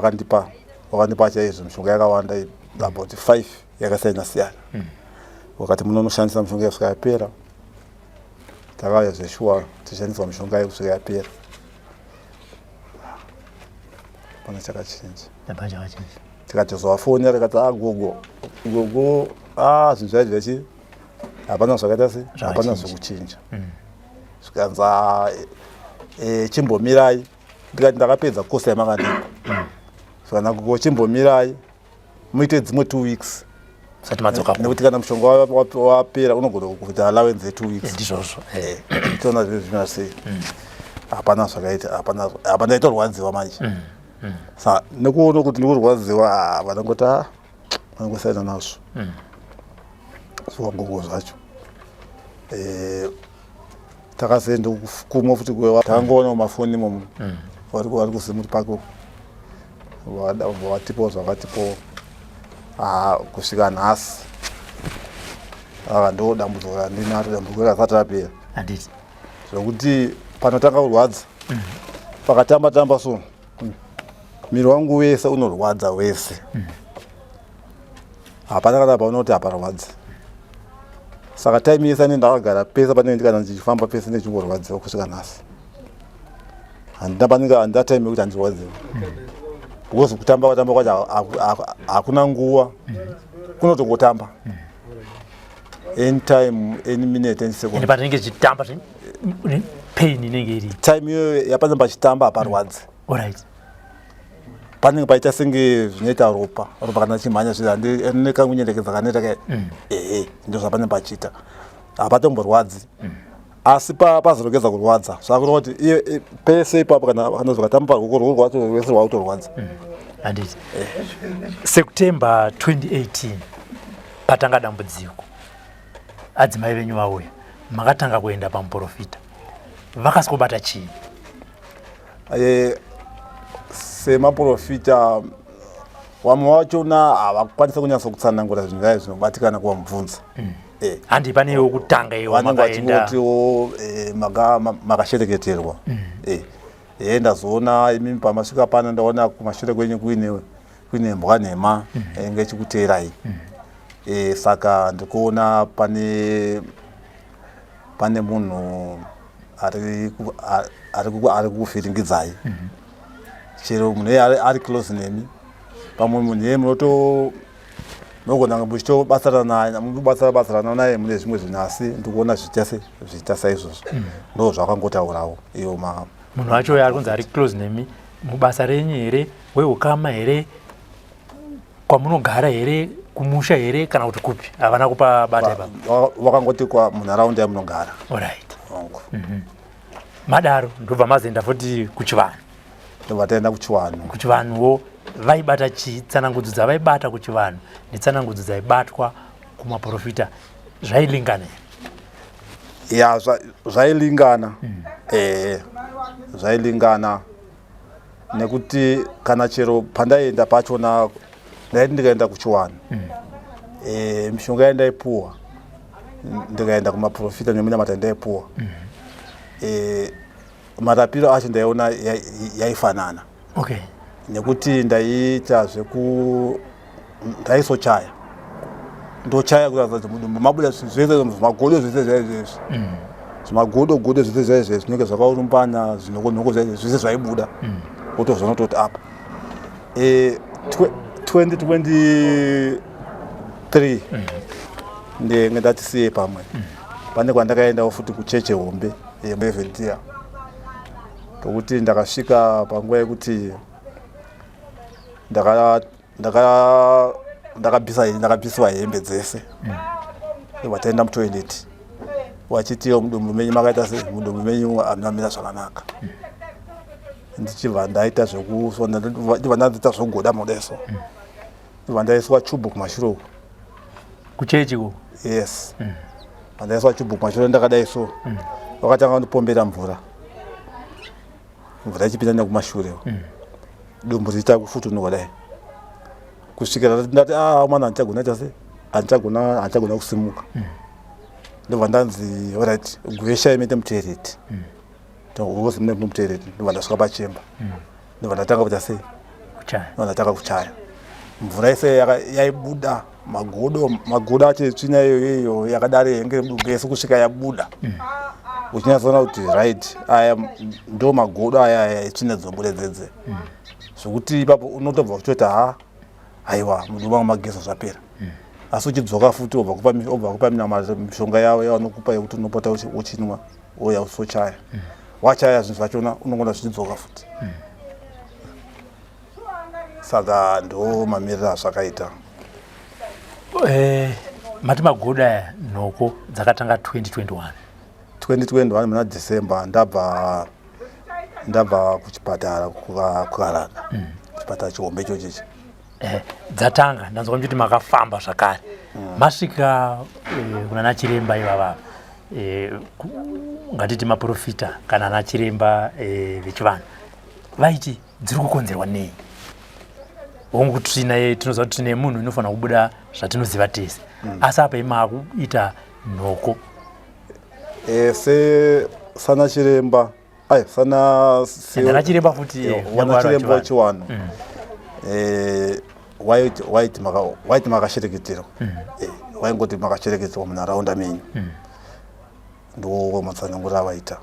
vakandipa chaizvo mishonga yakawanda, about 5 yakasiyana siyana. Wakati munonoshandisa mishonga kusvika yapera. Takauya zveshuwa, tichishandiswa mishonga iyo kusvika yapera, pana chakachinja. Hapana chakachinja. Tikatozovafonera, tikati, a gogo, gogo, a zvinhu zvaizvo zvachi hapana zvakaita se hapana Zvakachinja. Zvekuchinja. Zvikanzi, "Ah, chimbomirai." Ndikati, "Ndakapedza kosi yamakandipa." Zvikanzi, "Gogo, chimbomirai muite dzimwe 2 weeks." Usati madzoka. Nekuti kana mushonga wapera unogona kuita allowance ye2 weeks. Ndizvozvo. Toona zvinhu zvimira sei. Hapana zvakaita, hapana, hapana. Ndaitorwadziwa manje. Sa nekuona kuti ndikurwadziwa, ah, vanongoti, ah, vanongosiyana nazvo zviwangogo zvacho. Takazoenda kumwe futi, takangoona mumafoni imomo vari kuZimuri Park, vatipowo zvakatipowo. Ah, kusvika nhasi aka ndo dambudziko randinaro, dambudziko rasati rapera. Handiti. Zvokuti panotanga kurwadza, pakatamba tamba so, miri wangu wese unorwadza wese, hapana kana paunoti haparwadzi. Saka time yese ane ndakagara pese panenge, kana ndichifamba pese ndichingorwadziwa kusvika nhasi. Handina panenge, handina time yekuti handirwadziwa, because kutamba, kutamba kwacho hakuna nguva, kunotongotamba anytime, any minute, any second. Ende patinenge tichitamba pain inenge iri. Time iyoyo yapanenge pachitamba haparwadzi. Alright. Panenge paita senge zvinoita ropa ropa kana chimhanya zvinekangunyerekedza kanoita ka, ehe, ndo zvapanenge pachiita, hapatomborwadzi. Asi pazoregedza kurwadza, zvakureva kuti pese ipapo kana zvikatamba paruoko, ruoko rwacho rwese rwakutorwadza. Handiti September 2018 patanga dambudziko, adzimai venyu vauya, makatanga kuenda pamuprofita, vakaswobata chii? Semaprofita vamwe vachona havakwanisa kunyatsa kutsanangura zvinhu zvai zvinobatikana kuvamubvunza. Handi pane wekutanga iwo Vanenge makaenda? vachingotiwo makashereketerwa. Ndazoona imimi pamasvika pano, ndaona kumashure kwenyu kuine mbwa nhema inge ichikuteerai. Saka ndikuona pane munhu ari kukuvhiringidzai. Chero munhu iye ari close nemi, pamwe munhu iye munoto munogona kunge muchitobatsirana naye, muchibatsira batsirana naye mune zvimwe zvinhu, asi ndikuona zvichiita se zvichiita saizvozvo. Ndo zvakangotaurawo iyo ma Munhu wacho uyo ari kunzi ari close nemi, mubasa renyu here, weukama here, kwamunogara here, kumusha here, kana kuti kupi? Havana kupa bata ipapo? Vakangoti kwa munharaunda yamunogara. Alright. Hongu. Madaro ndobva mazoenda futi kuchivanhu? Ndobva taenda kuchivanhu. Kuchivanhuwo vaibata chii? Tsanangudzo dzavaibata kuchivanhu netsanangudzo dzaibatwa kumaprofita zvailingana here? Ya, zvailingana. Zvailingana. Nekuti kana chero pandaienda pachona ndaiti ndikaenda kuchiwanhu mm. e, mishonga yandaipuwa ndikaenda kumaprofita neminamata ndaipuwa mm. e, marapiro acho ndaiona yaifanana okay. Nekuti ndaiita zveku ndaisochaya ndochaya kuratidza kuti mudumbu mabuda zvese zvimagodo zvese zvaizvezvi mm. zvimagodo godo zvese zvaizvezvi zvinenge zvakaurumbana zvinoko zvaizvezvi zvese zvaibuda mm. wotozviona kutoti apa 2023 e, mm. ndenge ndatisiye pamwe pane kwandakaendawo futi kucheche hombe yemevhentia tokuti ndakasvika panguva yekuti ndaka ndaka ndakabvisa ndakabviswa hembe dzese mm. vataenda mutoilet wachitiyo mudumbu menyu makaita se mudumbu menyu hamuna mira zvakanaka mm. ndichibva ndaita zvekuswa ndibva ndaita zvogoda mudeso mm. ndibva ndaiswa chubhu kumashure uku kuchechi ku yes mm. ndaiswa chubhu kumashure ndakadai so mm. vakatanga kundipombera mvura mvura ichipinda nekumashure mm. dumbu richiita kufutunuka dai kusvikira ndati ah mwana handichagona chase handichagona handichagona kusimuka mm. ndobva ndanzi orit gwesha imete mutoireti mm. tozi mune mutoireti ndobva ndasvika pachemba mm. ndobva ndatanga kuita sei ndobva ndatanga kuchaya mvura yese yaibuda magodo magodo acho etsvina iyoyo iyo yakadari yenge mudumbu yese kusvika yabuda mm. uchinyatsoona kuti right aya ndo magodo aya aya etsvina dzinobuda dzedze mm. zvekuti ipapo unotobva uchitoti ha aiwa mudumbu wangu magezo zvapera mm. asi uchidzoka futi obva kupa obva kupa mishonga yavo yavanokupa yekuti unopota uchinwa ouya usochaya wachaya zvinhu zvachona unongona zvichidzoka futi saka ndo mamiriro azvakaita eh, mati magodo aya nhoko dzakatanga 2021 2021 muna december ndabva ndabva kuchipatara kukaranda mm. chipatara chihombe ichochichi eh, dzatanga ndanzwa muchiti makafamba zvakare mm. masvika eh, kuna nachiremba ivava eh, ngatiti maprofita kana nachiremba eh, vechivanhu vaiti dziri kukonzerwa nei hongu tsvina ye tinoziva kuti tsvina yemunhu inofanira kubuda zvatinoziva tese mm. asi apa imaakuita nhoko e, se sana chiremba ai sana sana chiremba futi eh, wana chiremba wechiwanhu mm. eh, waiti waiti makashereketerwa mm. eh, waingoti makashereketerwa munharaunda menyu mm. ndiwo matsanangura avaita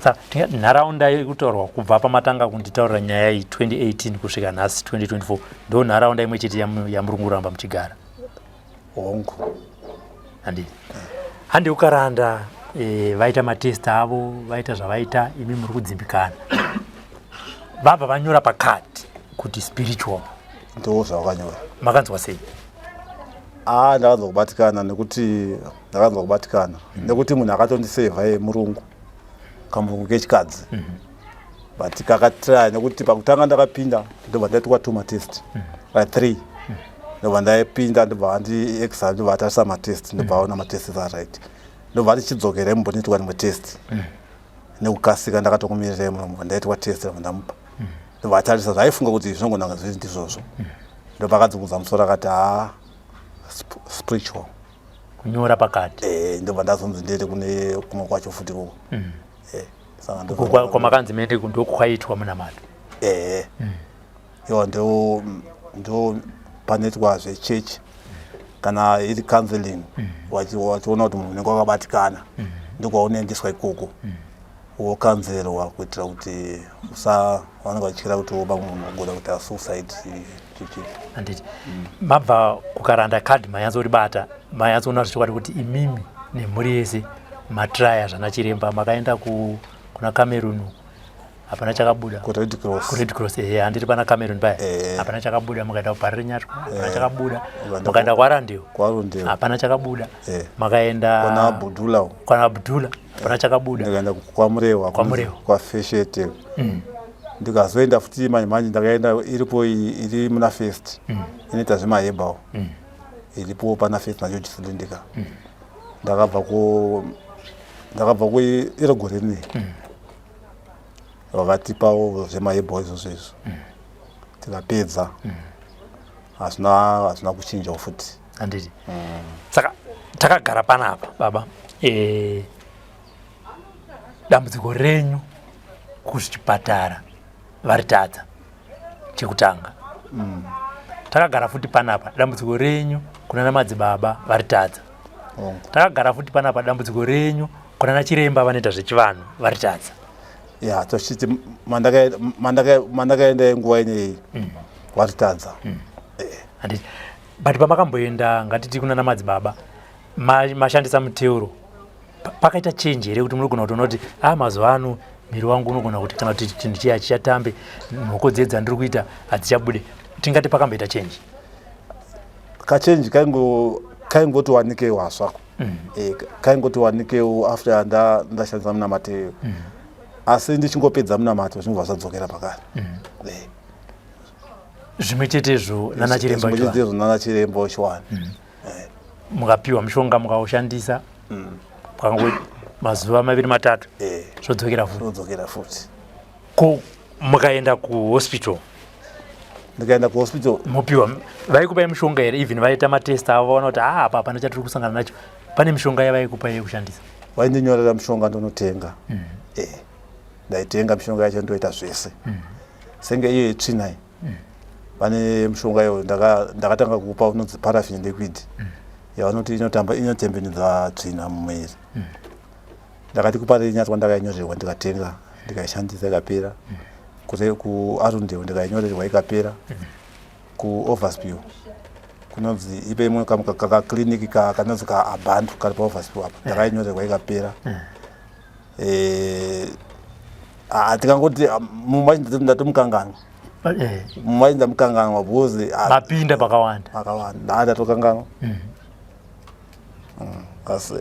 Saka tingati nharaunda iri kutaurwa kubva pamatanga kunditaurira nyaya iyi 2018 kusvika nhasi 2024 ndo nharaunda imwe chete yamuri kuramba muchigara. Hongu. Handi. Handi ukaranda e, vaita matest avo vaita zvavaita imi muri kudzimbikana. Vabva vanyora pacard kuti spiritual. Ndo zvavakanyora. Makanzwa sei? Ah, ndakanzwa kubatikana nekuti ndakanzwa kubatikana mm. nekuti munhu akatondisevha ye murungu kamurungu kechikadzi mm -hmm. but kakatry nekuti pakutanga ndakapinda ndobva ndaitwa two matest mm -hmm. three mm -hmm. ndobva ndaipinda ndobva andi exam ndobva atarisa matest ndobva aona mm. matest aright ndobva atichidzokerai mumbondiitwa rimwe test mm. nekukasika ndakatokumirirai muno ndaitwa test ndobva ndamupa mm. ndobva atarisa zvaifunga kuti zvinongonanga zviri ndizvozvo mm. ndobva akadzungudza musoro akati haa spiritual kunyora pakati eh ndobva ndazonzi ndiende kune kumwe kwacho futi koko mm. eh saka ndo kwamakanzi mende ndokwaitwa munamato eh mm. yo ndo ndo panoitwa zvechechi kana iri counseling mm. wachiona kuti munhu unenge wakabatikana mm. ndokwaunoendeswa ikoko mm. wokanzerwa kuitira kuti usa vanenge vachityira kuti woba munhu ogona kuita suicide chichi handiti mm. mabva kukaranda card manyatsoribata manyatsoona zvechokwadi kuti imimi nemhuri yese matraya zvana chiremba makaenda ku, kuna cameroon hapana chakabuda kured cross kured cross ehe handiri pana cameroon paya eh. hapana chakabuda mukaenda kuparirinyatwa hapana eh. chakabuda mukaenda kwarandeo hapana chakabuda eh. makaenda kwana abdula kwana abdula hapana chakabuda ndikaenda kwamurewa kwamurewa kwafeshete mm. ndikazoenda futi manje manje ndakaenda iripo iri muna first mm. inoita zvemahebal mm. iripo pana first nacho chisilindika mm. ndakabva ku ndakabva ku iro gore rinei mm. Vakatipawo zvemahebho izvozvo izvo. Tikapedza. Hazvina hazvina kuchinjawo futi. Handiti. Saka takagara panapa baba. Eh dambudziko renyu kuzvipatara varitadza chekutanga. Takagara futi panapa dambudziko renyu kunana madzibaba varitadza. Takagara futi panapa dambudziko renyu kunana chiremba vanoita zvechivanhu varitadza. Ya tochiti mandakaenda nguva ineyi varitadza. Handiti. But pamakamboenda ngatiti kunana madzibaba mashandisa muteuro pakaita change here kuti munogona kutoona kuti a mazuva ano miri wangu unogona kuti kana kuti chinhu chiya chichatambe mhoko dziye dzandiri kuita hadzichabude tingati pakamboita change? Kachange kaingoti wanikei wasvako. Kaingoti wanikeiwo after ndashandisa munamato iyoyo. Asi ndichingopedza munamato zvinobva zvadzokera pakare. Zvimwe chetezvo nana chiremba Zvimwe chetezvo nana chiremba wechiwani. Mukapiwa mushonga mukaushandisa pakango mazuva maviri matatu zvodzokera futi. Zvodzokera futi. Ko mukaenda kuhospital? Ndikaenda kuhospital mopiwa, vaikupai mushonga here? Even vaita matest avo vaona kuti ah, apa hapana chatiri kusangana nacho, pane mishonga yavaikupai yekushandisa? Vaindinyorera mushonga ndonotenga. Ndaitenga mishonga yacho ndoita zvese. Senge iyo yetsvina iyi. Pane mushonga iyo ndakatanga kupa unonzi paraffin liquid. Yavanoti inotamba inotembenudza tsvina mumuviri. Ndakati kuParirenyatwa ndakainyorerwa ndikatenga ndikaishandisa ikapera. Kure kuArundale ndikainyorerwa ikapera. KuOverspill kunonzi ipe imwe kakaclinic kanonzi kaAbantu kari paOverspill apa ndakainyorerwa ikapera. Tikangoti mumwe wacho ndatomukanganwa. Mumwe wacho ndamukanganwa because mapinda pakawanda. Pakawanda ndatokanganwa. Asi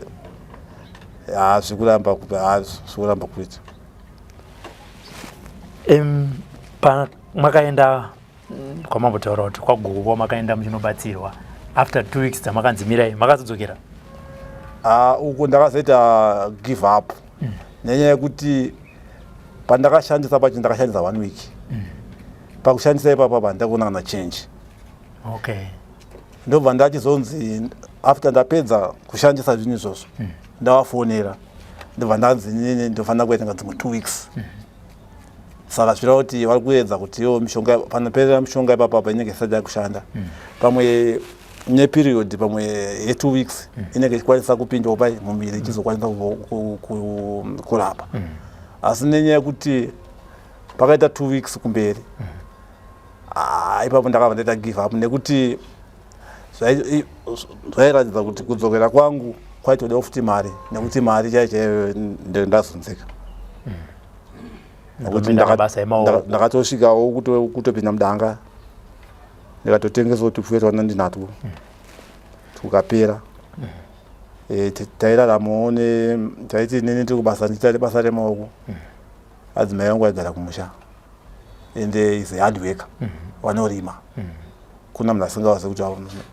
ha zvikuramba ha zvikuramba kuita. Makaenda kwamambotaura kuti kwaGogo kwamakaenda muchinobatsirwa after 2 weeks dzamakanzi mirai, makazodzokera? Ah, uko ndakazoita give up nenyaya yekuti pandakashandisa pacho ndakashandisa one week. Pakushandisa ipapo apa ndakuona kana change. Ndobva ndachizonzi after ndapedza kushandisa zvinhu izvozvo ndavafonera ndobva ndanzi inini ndofanira kuerenga dzimwe 2 weeks. Saka zvireva kuti vari kuedza kuti iyo mishonga panoperera mishonga ipapo apa inenge isati yakushanda pamwe neperiod pamwe ye2 weeks inenge ichikwanisa kupindawo pai mumuviri ichizokwanisa kurapa. Asi nenyaya yekuti pakaita 2 weeks kumberi, ah, ipapo ndakabva ndaita give up nekuti zvairatidza kuti kudzokera kwangu kwaitodawo futi mari nekuti mari chaiyo chaiyo ndazunzika. Nekuti Ndopinda mabasa emaoko. Ndakatosvikawo kutopinda mudanga ndikatotengesa tupfuyo twana ndinatwo tukapera. Tairaramawo ne taiti nini tiri kubasa ndichiita basa remaoko, adzimai vangu vaigara kumusha ende is a hard worker, vanorima kuna munhu asingawazi kuti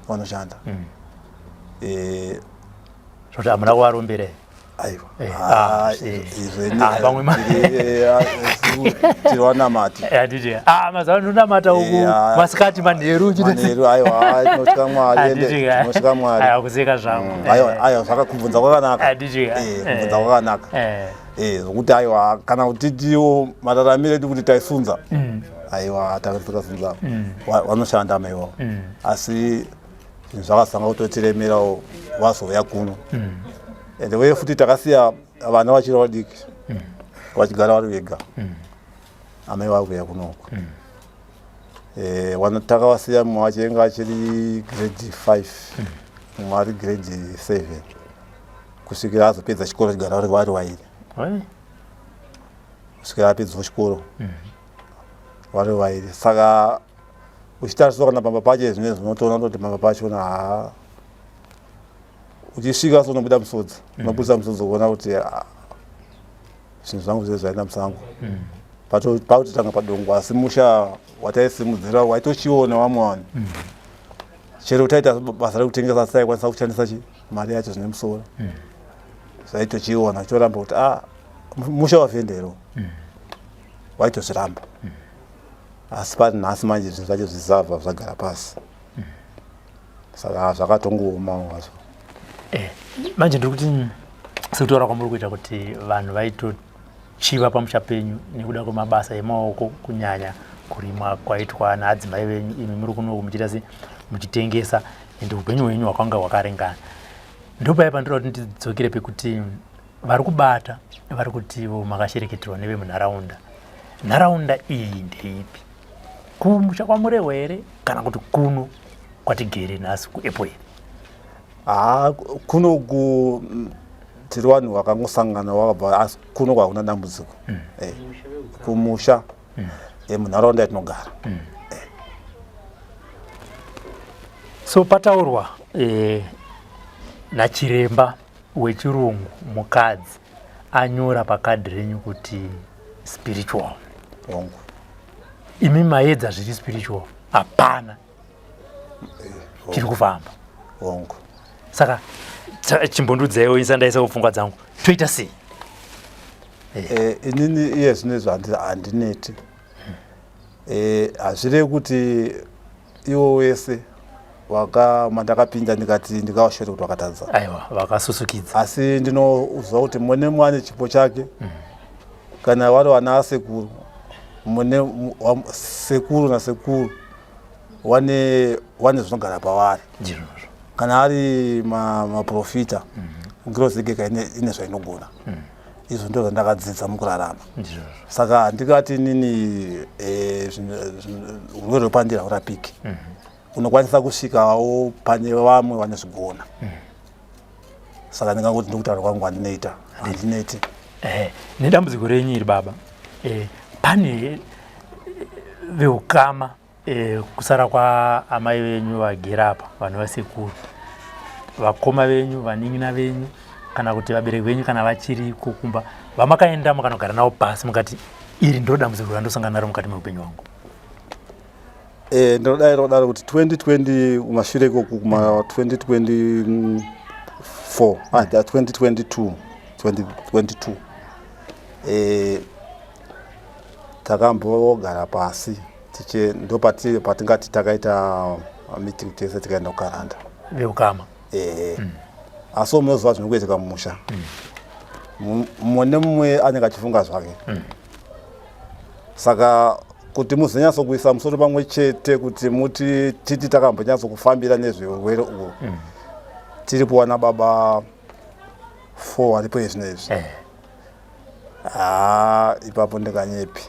vanoshanda. Zvoti hamuna kuvarombera? Aiwa. Ah, Ah, pamwe tiri vanamati. Handiti ah, mazuva ano ndonamata uku masikati manheru. Manheru, aiwa, tinotya Mwari ende Handiti ka? tinotya Mwari. Aiwa, kuseka zvangu. Aiwa, aiwa, kubvunza kwakanaka. Handiti ka? Kubvunza kwakanaka. Zvokuti aiwa kana kutitiwo mararamiro edu kuti taisunza, aiwa, takasunza vanoshanda amaiwawo, asi zvinhu zvakazanga kutotiremerawo vazouya kuno. Ende uye futi takasiya vana vachiri vadiki vachigara vari vega, amai vakuuya kunoku. Takavasiya mumwe wachenga achiri grade 5, mumwe ari grade 7, kusvikira azopedza chikoro chigara vari vairi, kusvikira apedzawo chikoro vari vairi. Saka uchitariswa kana pamba pacho zvine zvinotoona kutoti pamba pachona haa uchisvika so unobuda musodzi, unobudisa musodzi kuona kuti ah, zvinhu zvangu zvese zvaenda musango. Pakutotanga padongo, asi musha wataisimudzira waitochiona vamwe vanhu chero taita basa rekutengesa asi taikwanisa kushandisa chi mari yacho zvine musoro zvaitochiona chitoramba kuti ah, musha wavhendero. Waitozviramba. Asi pari nhasi manje zvinhu zvacho zvisabva zvagara pasi. Saka zvakatongooma hazvo. Eh, manje ndiri kuti sekutaura kwamuri kuita kuti vanhu vaitochiva pamusha penyu nekuda kwemabasa emaoko kunyanya kurimwa kwaitwa naadzimai venyu imi muri kunoku muchiita se muchitengesa and upenyu hwenyu hwakanga hwakaringana ndopaya pandinoda kuti ndidzokere pekuti vari kubata vari kutivo makashereketerwa nevemunharaunda nharaunda iyi ndeipi kumusha kwamurehwa here kana kuti kuno kwatigere nhasi kuepo here haa kuno ku tiri vanhu vakangosangana wakabva asi kuno kwakuna dambudziko mm. eh, kumusha mm. eh, munharaunda yatinogara mm. eh. So pataurwa eh, nachiremba wechirungu mukadzi anyora pakadhi renyu kuti spiritual hongu imi maedza zviri spiritual hapana eh, chiri kufamba hongu saka chimbondudzaiwo insa ndaisawo pfungwa dzangu toita sei eh. eh, inini iye zvino izvo handineti hazvirevi kuti iwo wese waka mandakapinda ndikati ndikawashore kuti wakatadza aiwa vakasusukidza asi ndinoziva kuti mune mwane chipo chake mm. kana vari vana asekuru mune sekuru nasekuru wane wane zvinogara pavari kana ari maprofita ma mm -hmm. ngirozi yegega ine, ine zvainogona mm. Izvo ndizvo zvandakadzidza mukurarama. Saka handingati inini eh, urwere hwepandiri haurapiki. Unokwanisa kusvikawo pane vamwe vanozvigona. Saka ndingangoti ndokutaura kwangu handinoita handineti. Eh, nedambudziko renyu iri baba eh, pane veukama E, kusara kwaamai venyu vagere apa vanhu vasekuru vakoma venyu vanin'ina venyu kana kuti vabereki venyu kana vachiriko kumba vamakaenda mukanogara navo pasi mukati iri ndiro dambudziko randosangana naro mukati meupenyu hwangu e, ndinodaira kudaro kuti 2020 kumashure ikoku kuma 2024 ah, 2022 2022 e, Takambogara pasi tiche ndopati patingati takaita meeting tese tikaenda kukaranda. Veukama. Eh. Mm. Asi munoziva zvinokuitika mumusha. Mm. Mumwe nemumwe anenge achifunga zvake. Mm. Saka kuti muzonyatso kuisa musoro pamwe chete kuti muti titi takambonyatso kufambira nezveurwere uhwu. Mm. Tiri kuwana baba 4 varipo izvi izvi. Eh. Haa ipapo ndikanyepi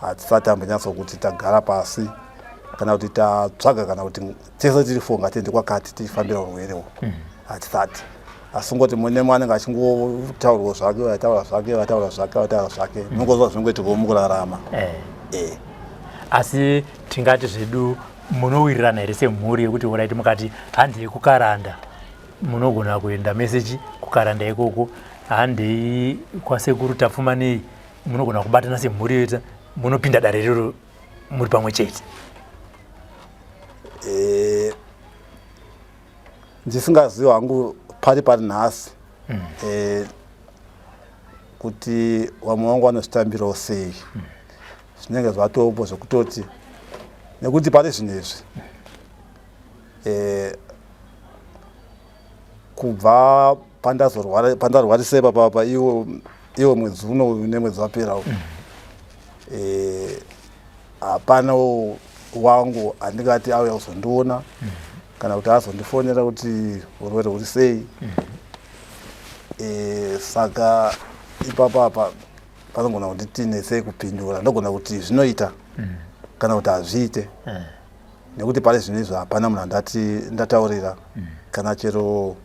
hatisati tambonyatso kuti tagara pasi kana kuti tatsvaga kana kuti tese tiri fo ngatiende kwakati tichifambira urwere uhu hatisati asi ngoti mune mwe anenge achingotaurwa zvake vataura zvake vataura zvake vataura zvake munongoziva zvinongoitikawo mukurarama eh. eh. Asi tingati zvedu munowirirana here semhuri yekuti oraiti mukati handei kukaranda munogona kuenda mese chi kukaranda ikoko handei kwasekuru tapfumanei munogona kubatana semhuri yoita munopinda dare rero muri pamwe chete eh, ndisingazivi hangu pari pari nhasi mm. eh, kuti vamwe vangu vanozvitambirawo sei mm. zvinenge zvatopo zvekutoti nekuti pari zvinhu izvi eh, kubva pandazorwara pandarwarisa ipapa pa iwo iwo mwedzi uno uyu nemwedzi wapera uyu eh, hapana wangu andingati auya kuzondiona kana kuti azondifonera kuti urwere huri sei eh, saka ipapa apa panogona kunditi netsei kupindura ndogona kuti zvinoita kana kuti hazviite nekuti pari zvino izvo hapana munhu andati ndataurira mm. kana chero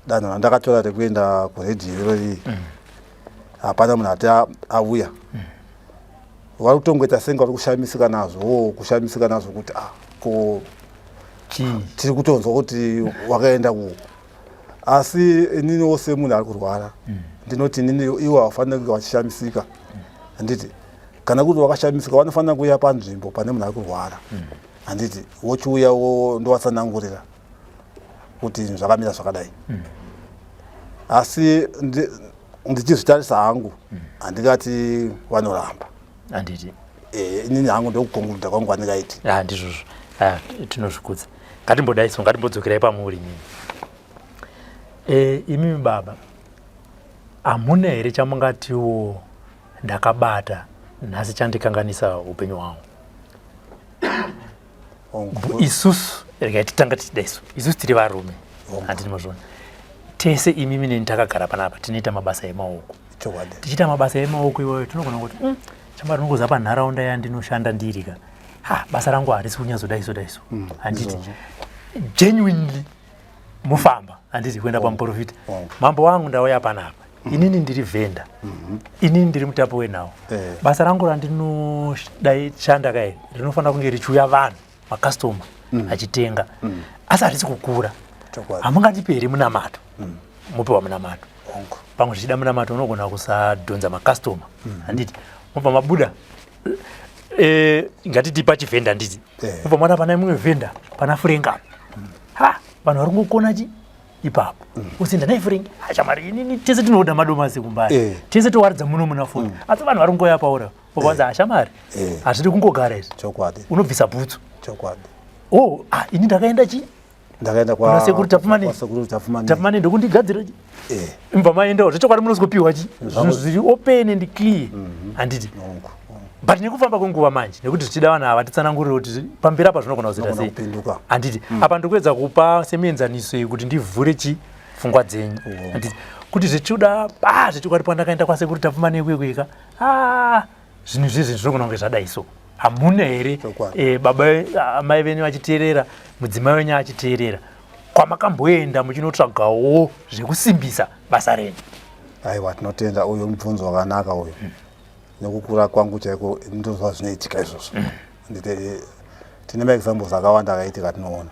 danho randakatora rekuenda kuredhiyo irori mm. hapana munhu ati auya mm. vari kutongoita senge vari kushamisika nazvo wo kushamisika nazvo kuti ah ko tiri kutonzwa kuti wakaenda ku asi inini wose munhu ari kurwara ndinoti inini iwo havafaniri kunge vachishamisika handiti kana kuti wakashamisika vanofanira kuuya panzvimbo pane munhu ari kurwara handiti mm. wochiuya ndovatsanangurira kuti zvinhu zvakamira zvakadai mm. asi ndichizvitarisa hangu mm. handingati vanoramba. Handiti? Inini hangu ndokukonguruda kwangu kwandingaiti. Ah, ndizvozvo. Ah, tinozvikudza. Ngatimbodaiso, ngatimbodzokerai pamuri nyini. Imimi baba, hamuna here chamungatiwo ndakabata nhasi chandikanganisa upenyu hwangu? Isusu regai titanga tichidaiso, isusu tiri varume, handiti mazviona? Tese imimi neni takagara panapa tinoita mabasa emaoko. Tichiita mabasa emaoko iwayo tinogona kuti chamba rinongoza panharaunda yandinoshanda ndiri ka, ha, basa rangu harisi kunyatsodaiso daiso, handiti? Genuinely mufamba, handiti, kuenda pamuprofita, "Mambo wangu, ndauya panapa, inini ndiri vhenda, inini ndiri mutapi wenhau, basa rangu randinoshanda kai rinofanira kunge richiuya vanhu, makastoma achitenga, asi harisi kukura. Hamungatipi here munamato?" Mupiwa munamato. Pamwe zvichida munamato unogona kusadhonza makastoma, handiti? Mubva mabuda, ngatiti pachivhenda, handiti? Mubva maona pana mumwe vhenda pana Furenga, ha, vanhu vari kungokona chi ipapo. Usinda nai Furengi, achamari, inini tese tinoda madomasi kumbari, tese towaridza muno muna foni, asi vanhu vari kungoya paura ukawanza, ashamari, hazvidi kungogara izvi. Unobvisa bhutsu. Oh, ah, ini ndakaenda chi Ndakaenda kuna sekuru Tapfumani. Kwasekuru Tapfumani. Tapfumani ndokundigadzira chi. Imva maendawo zvechokwadi munozopiwa chi zvinhu zviri open and clear, handiti? But nekufamba kwenguva manje, nekuti zvichida vanhu ava titsanangurire kuti pamberi apa zvinogona kuzoita Zvinogona sei. Kupinduka. Handiti? Apa ndikuedza kupa semuenzaniso iyi kuti ndivhure chi pfungwa dzenyu, handiti? Kuti zvichida pa zvechokwadi pandakaenda kwasekuru Tapfumani kwekuika, ah, zvinhu izvizvi zvinogona kunge zvadai so. Hamuna here, baba, amai venyu vachiteerera, mudzimai wenyu achiteerera, kwamakamboenda muchinotsvagawo zvekusimbisa basa renyu? Aiwa, tinotenda. Uyu mubvunzo wakanaka uyu. Nekukura kwangu chaiko ndozva zvinoitika izvozvo. Ndite tine maexamples akawanda akaitika tinoona,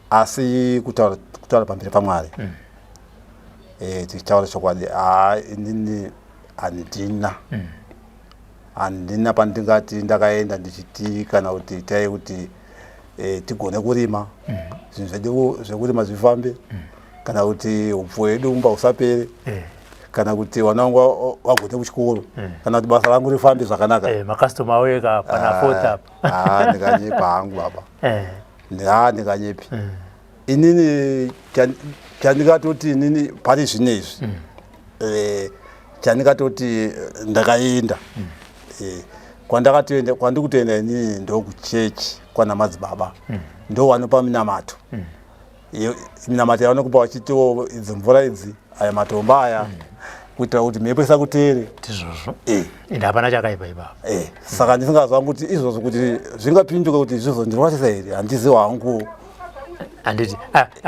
asi kutaura pamberi paMwari, tichitaura chokwadi, haa, inini handina pandingati ndakaenda ndichiti kana kuti itai kuti tigone kurima, zvinhu zvedu zvekurima zvifambe, kana kuti upfu hwedu mumba usapere, kana kuti vana vangu vagone kuchikoro, kana kuti basa rangu rifambe zvakanaka. Makastoma auye ka pana fourth apa. Ah, ndinganyepa hangu baba? Ha, ndinganyepi inini? Chandingatoti inini pari zvino izvi, chandingatoti ndakaenda, kwandakatoenda, kwandikutoenda inini ndokuchechi kwana madzibaba, ndo vanopa minamato. Minamato yavanokupa vachitiwo idzi mvura idzi, aya matombo aya, kuitira kuti mhepo isakuteere. Tizvozvo. Ende hapana chakaipa ipapo. Saka ndisingazwa kuti izvozvo kuti zvingapinduka kuti zvizondirwadzisa here, handizivi hangu. Handiti? Ah,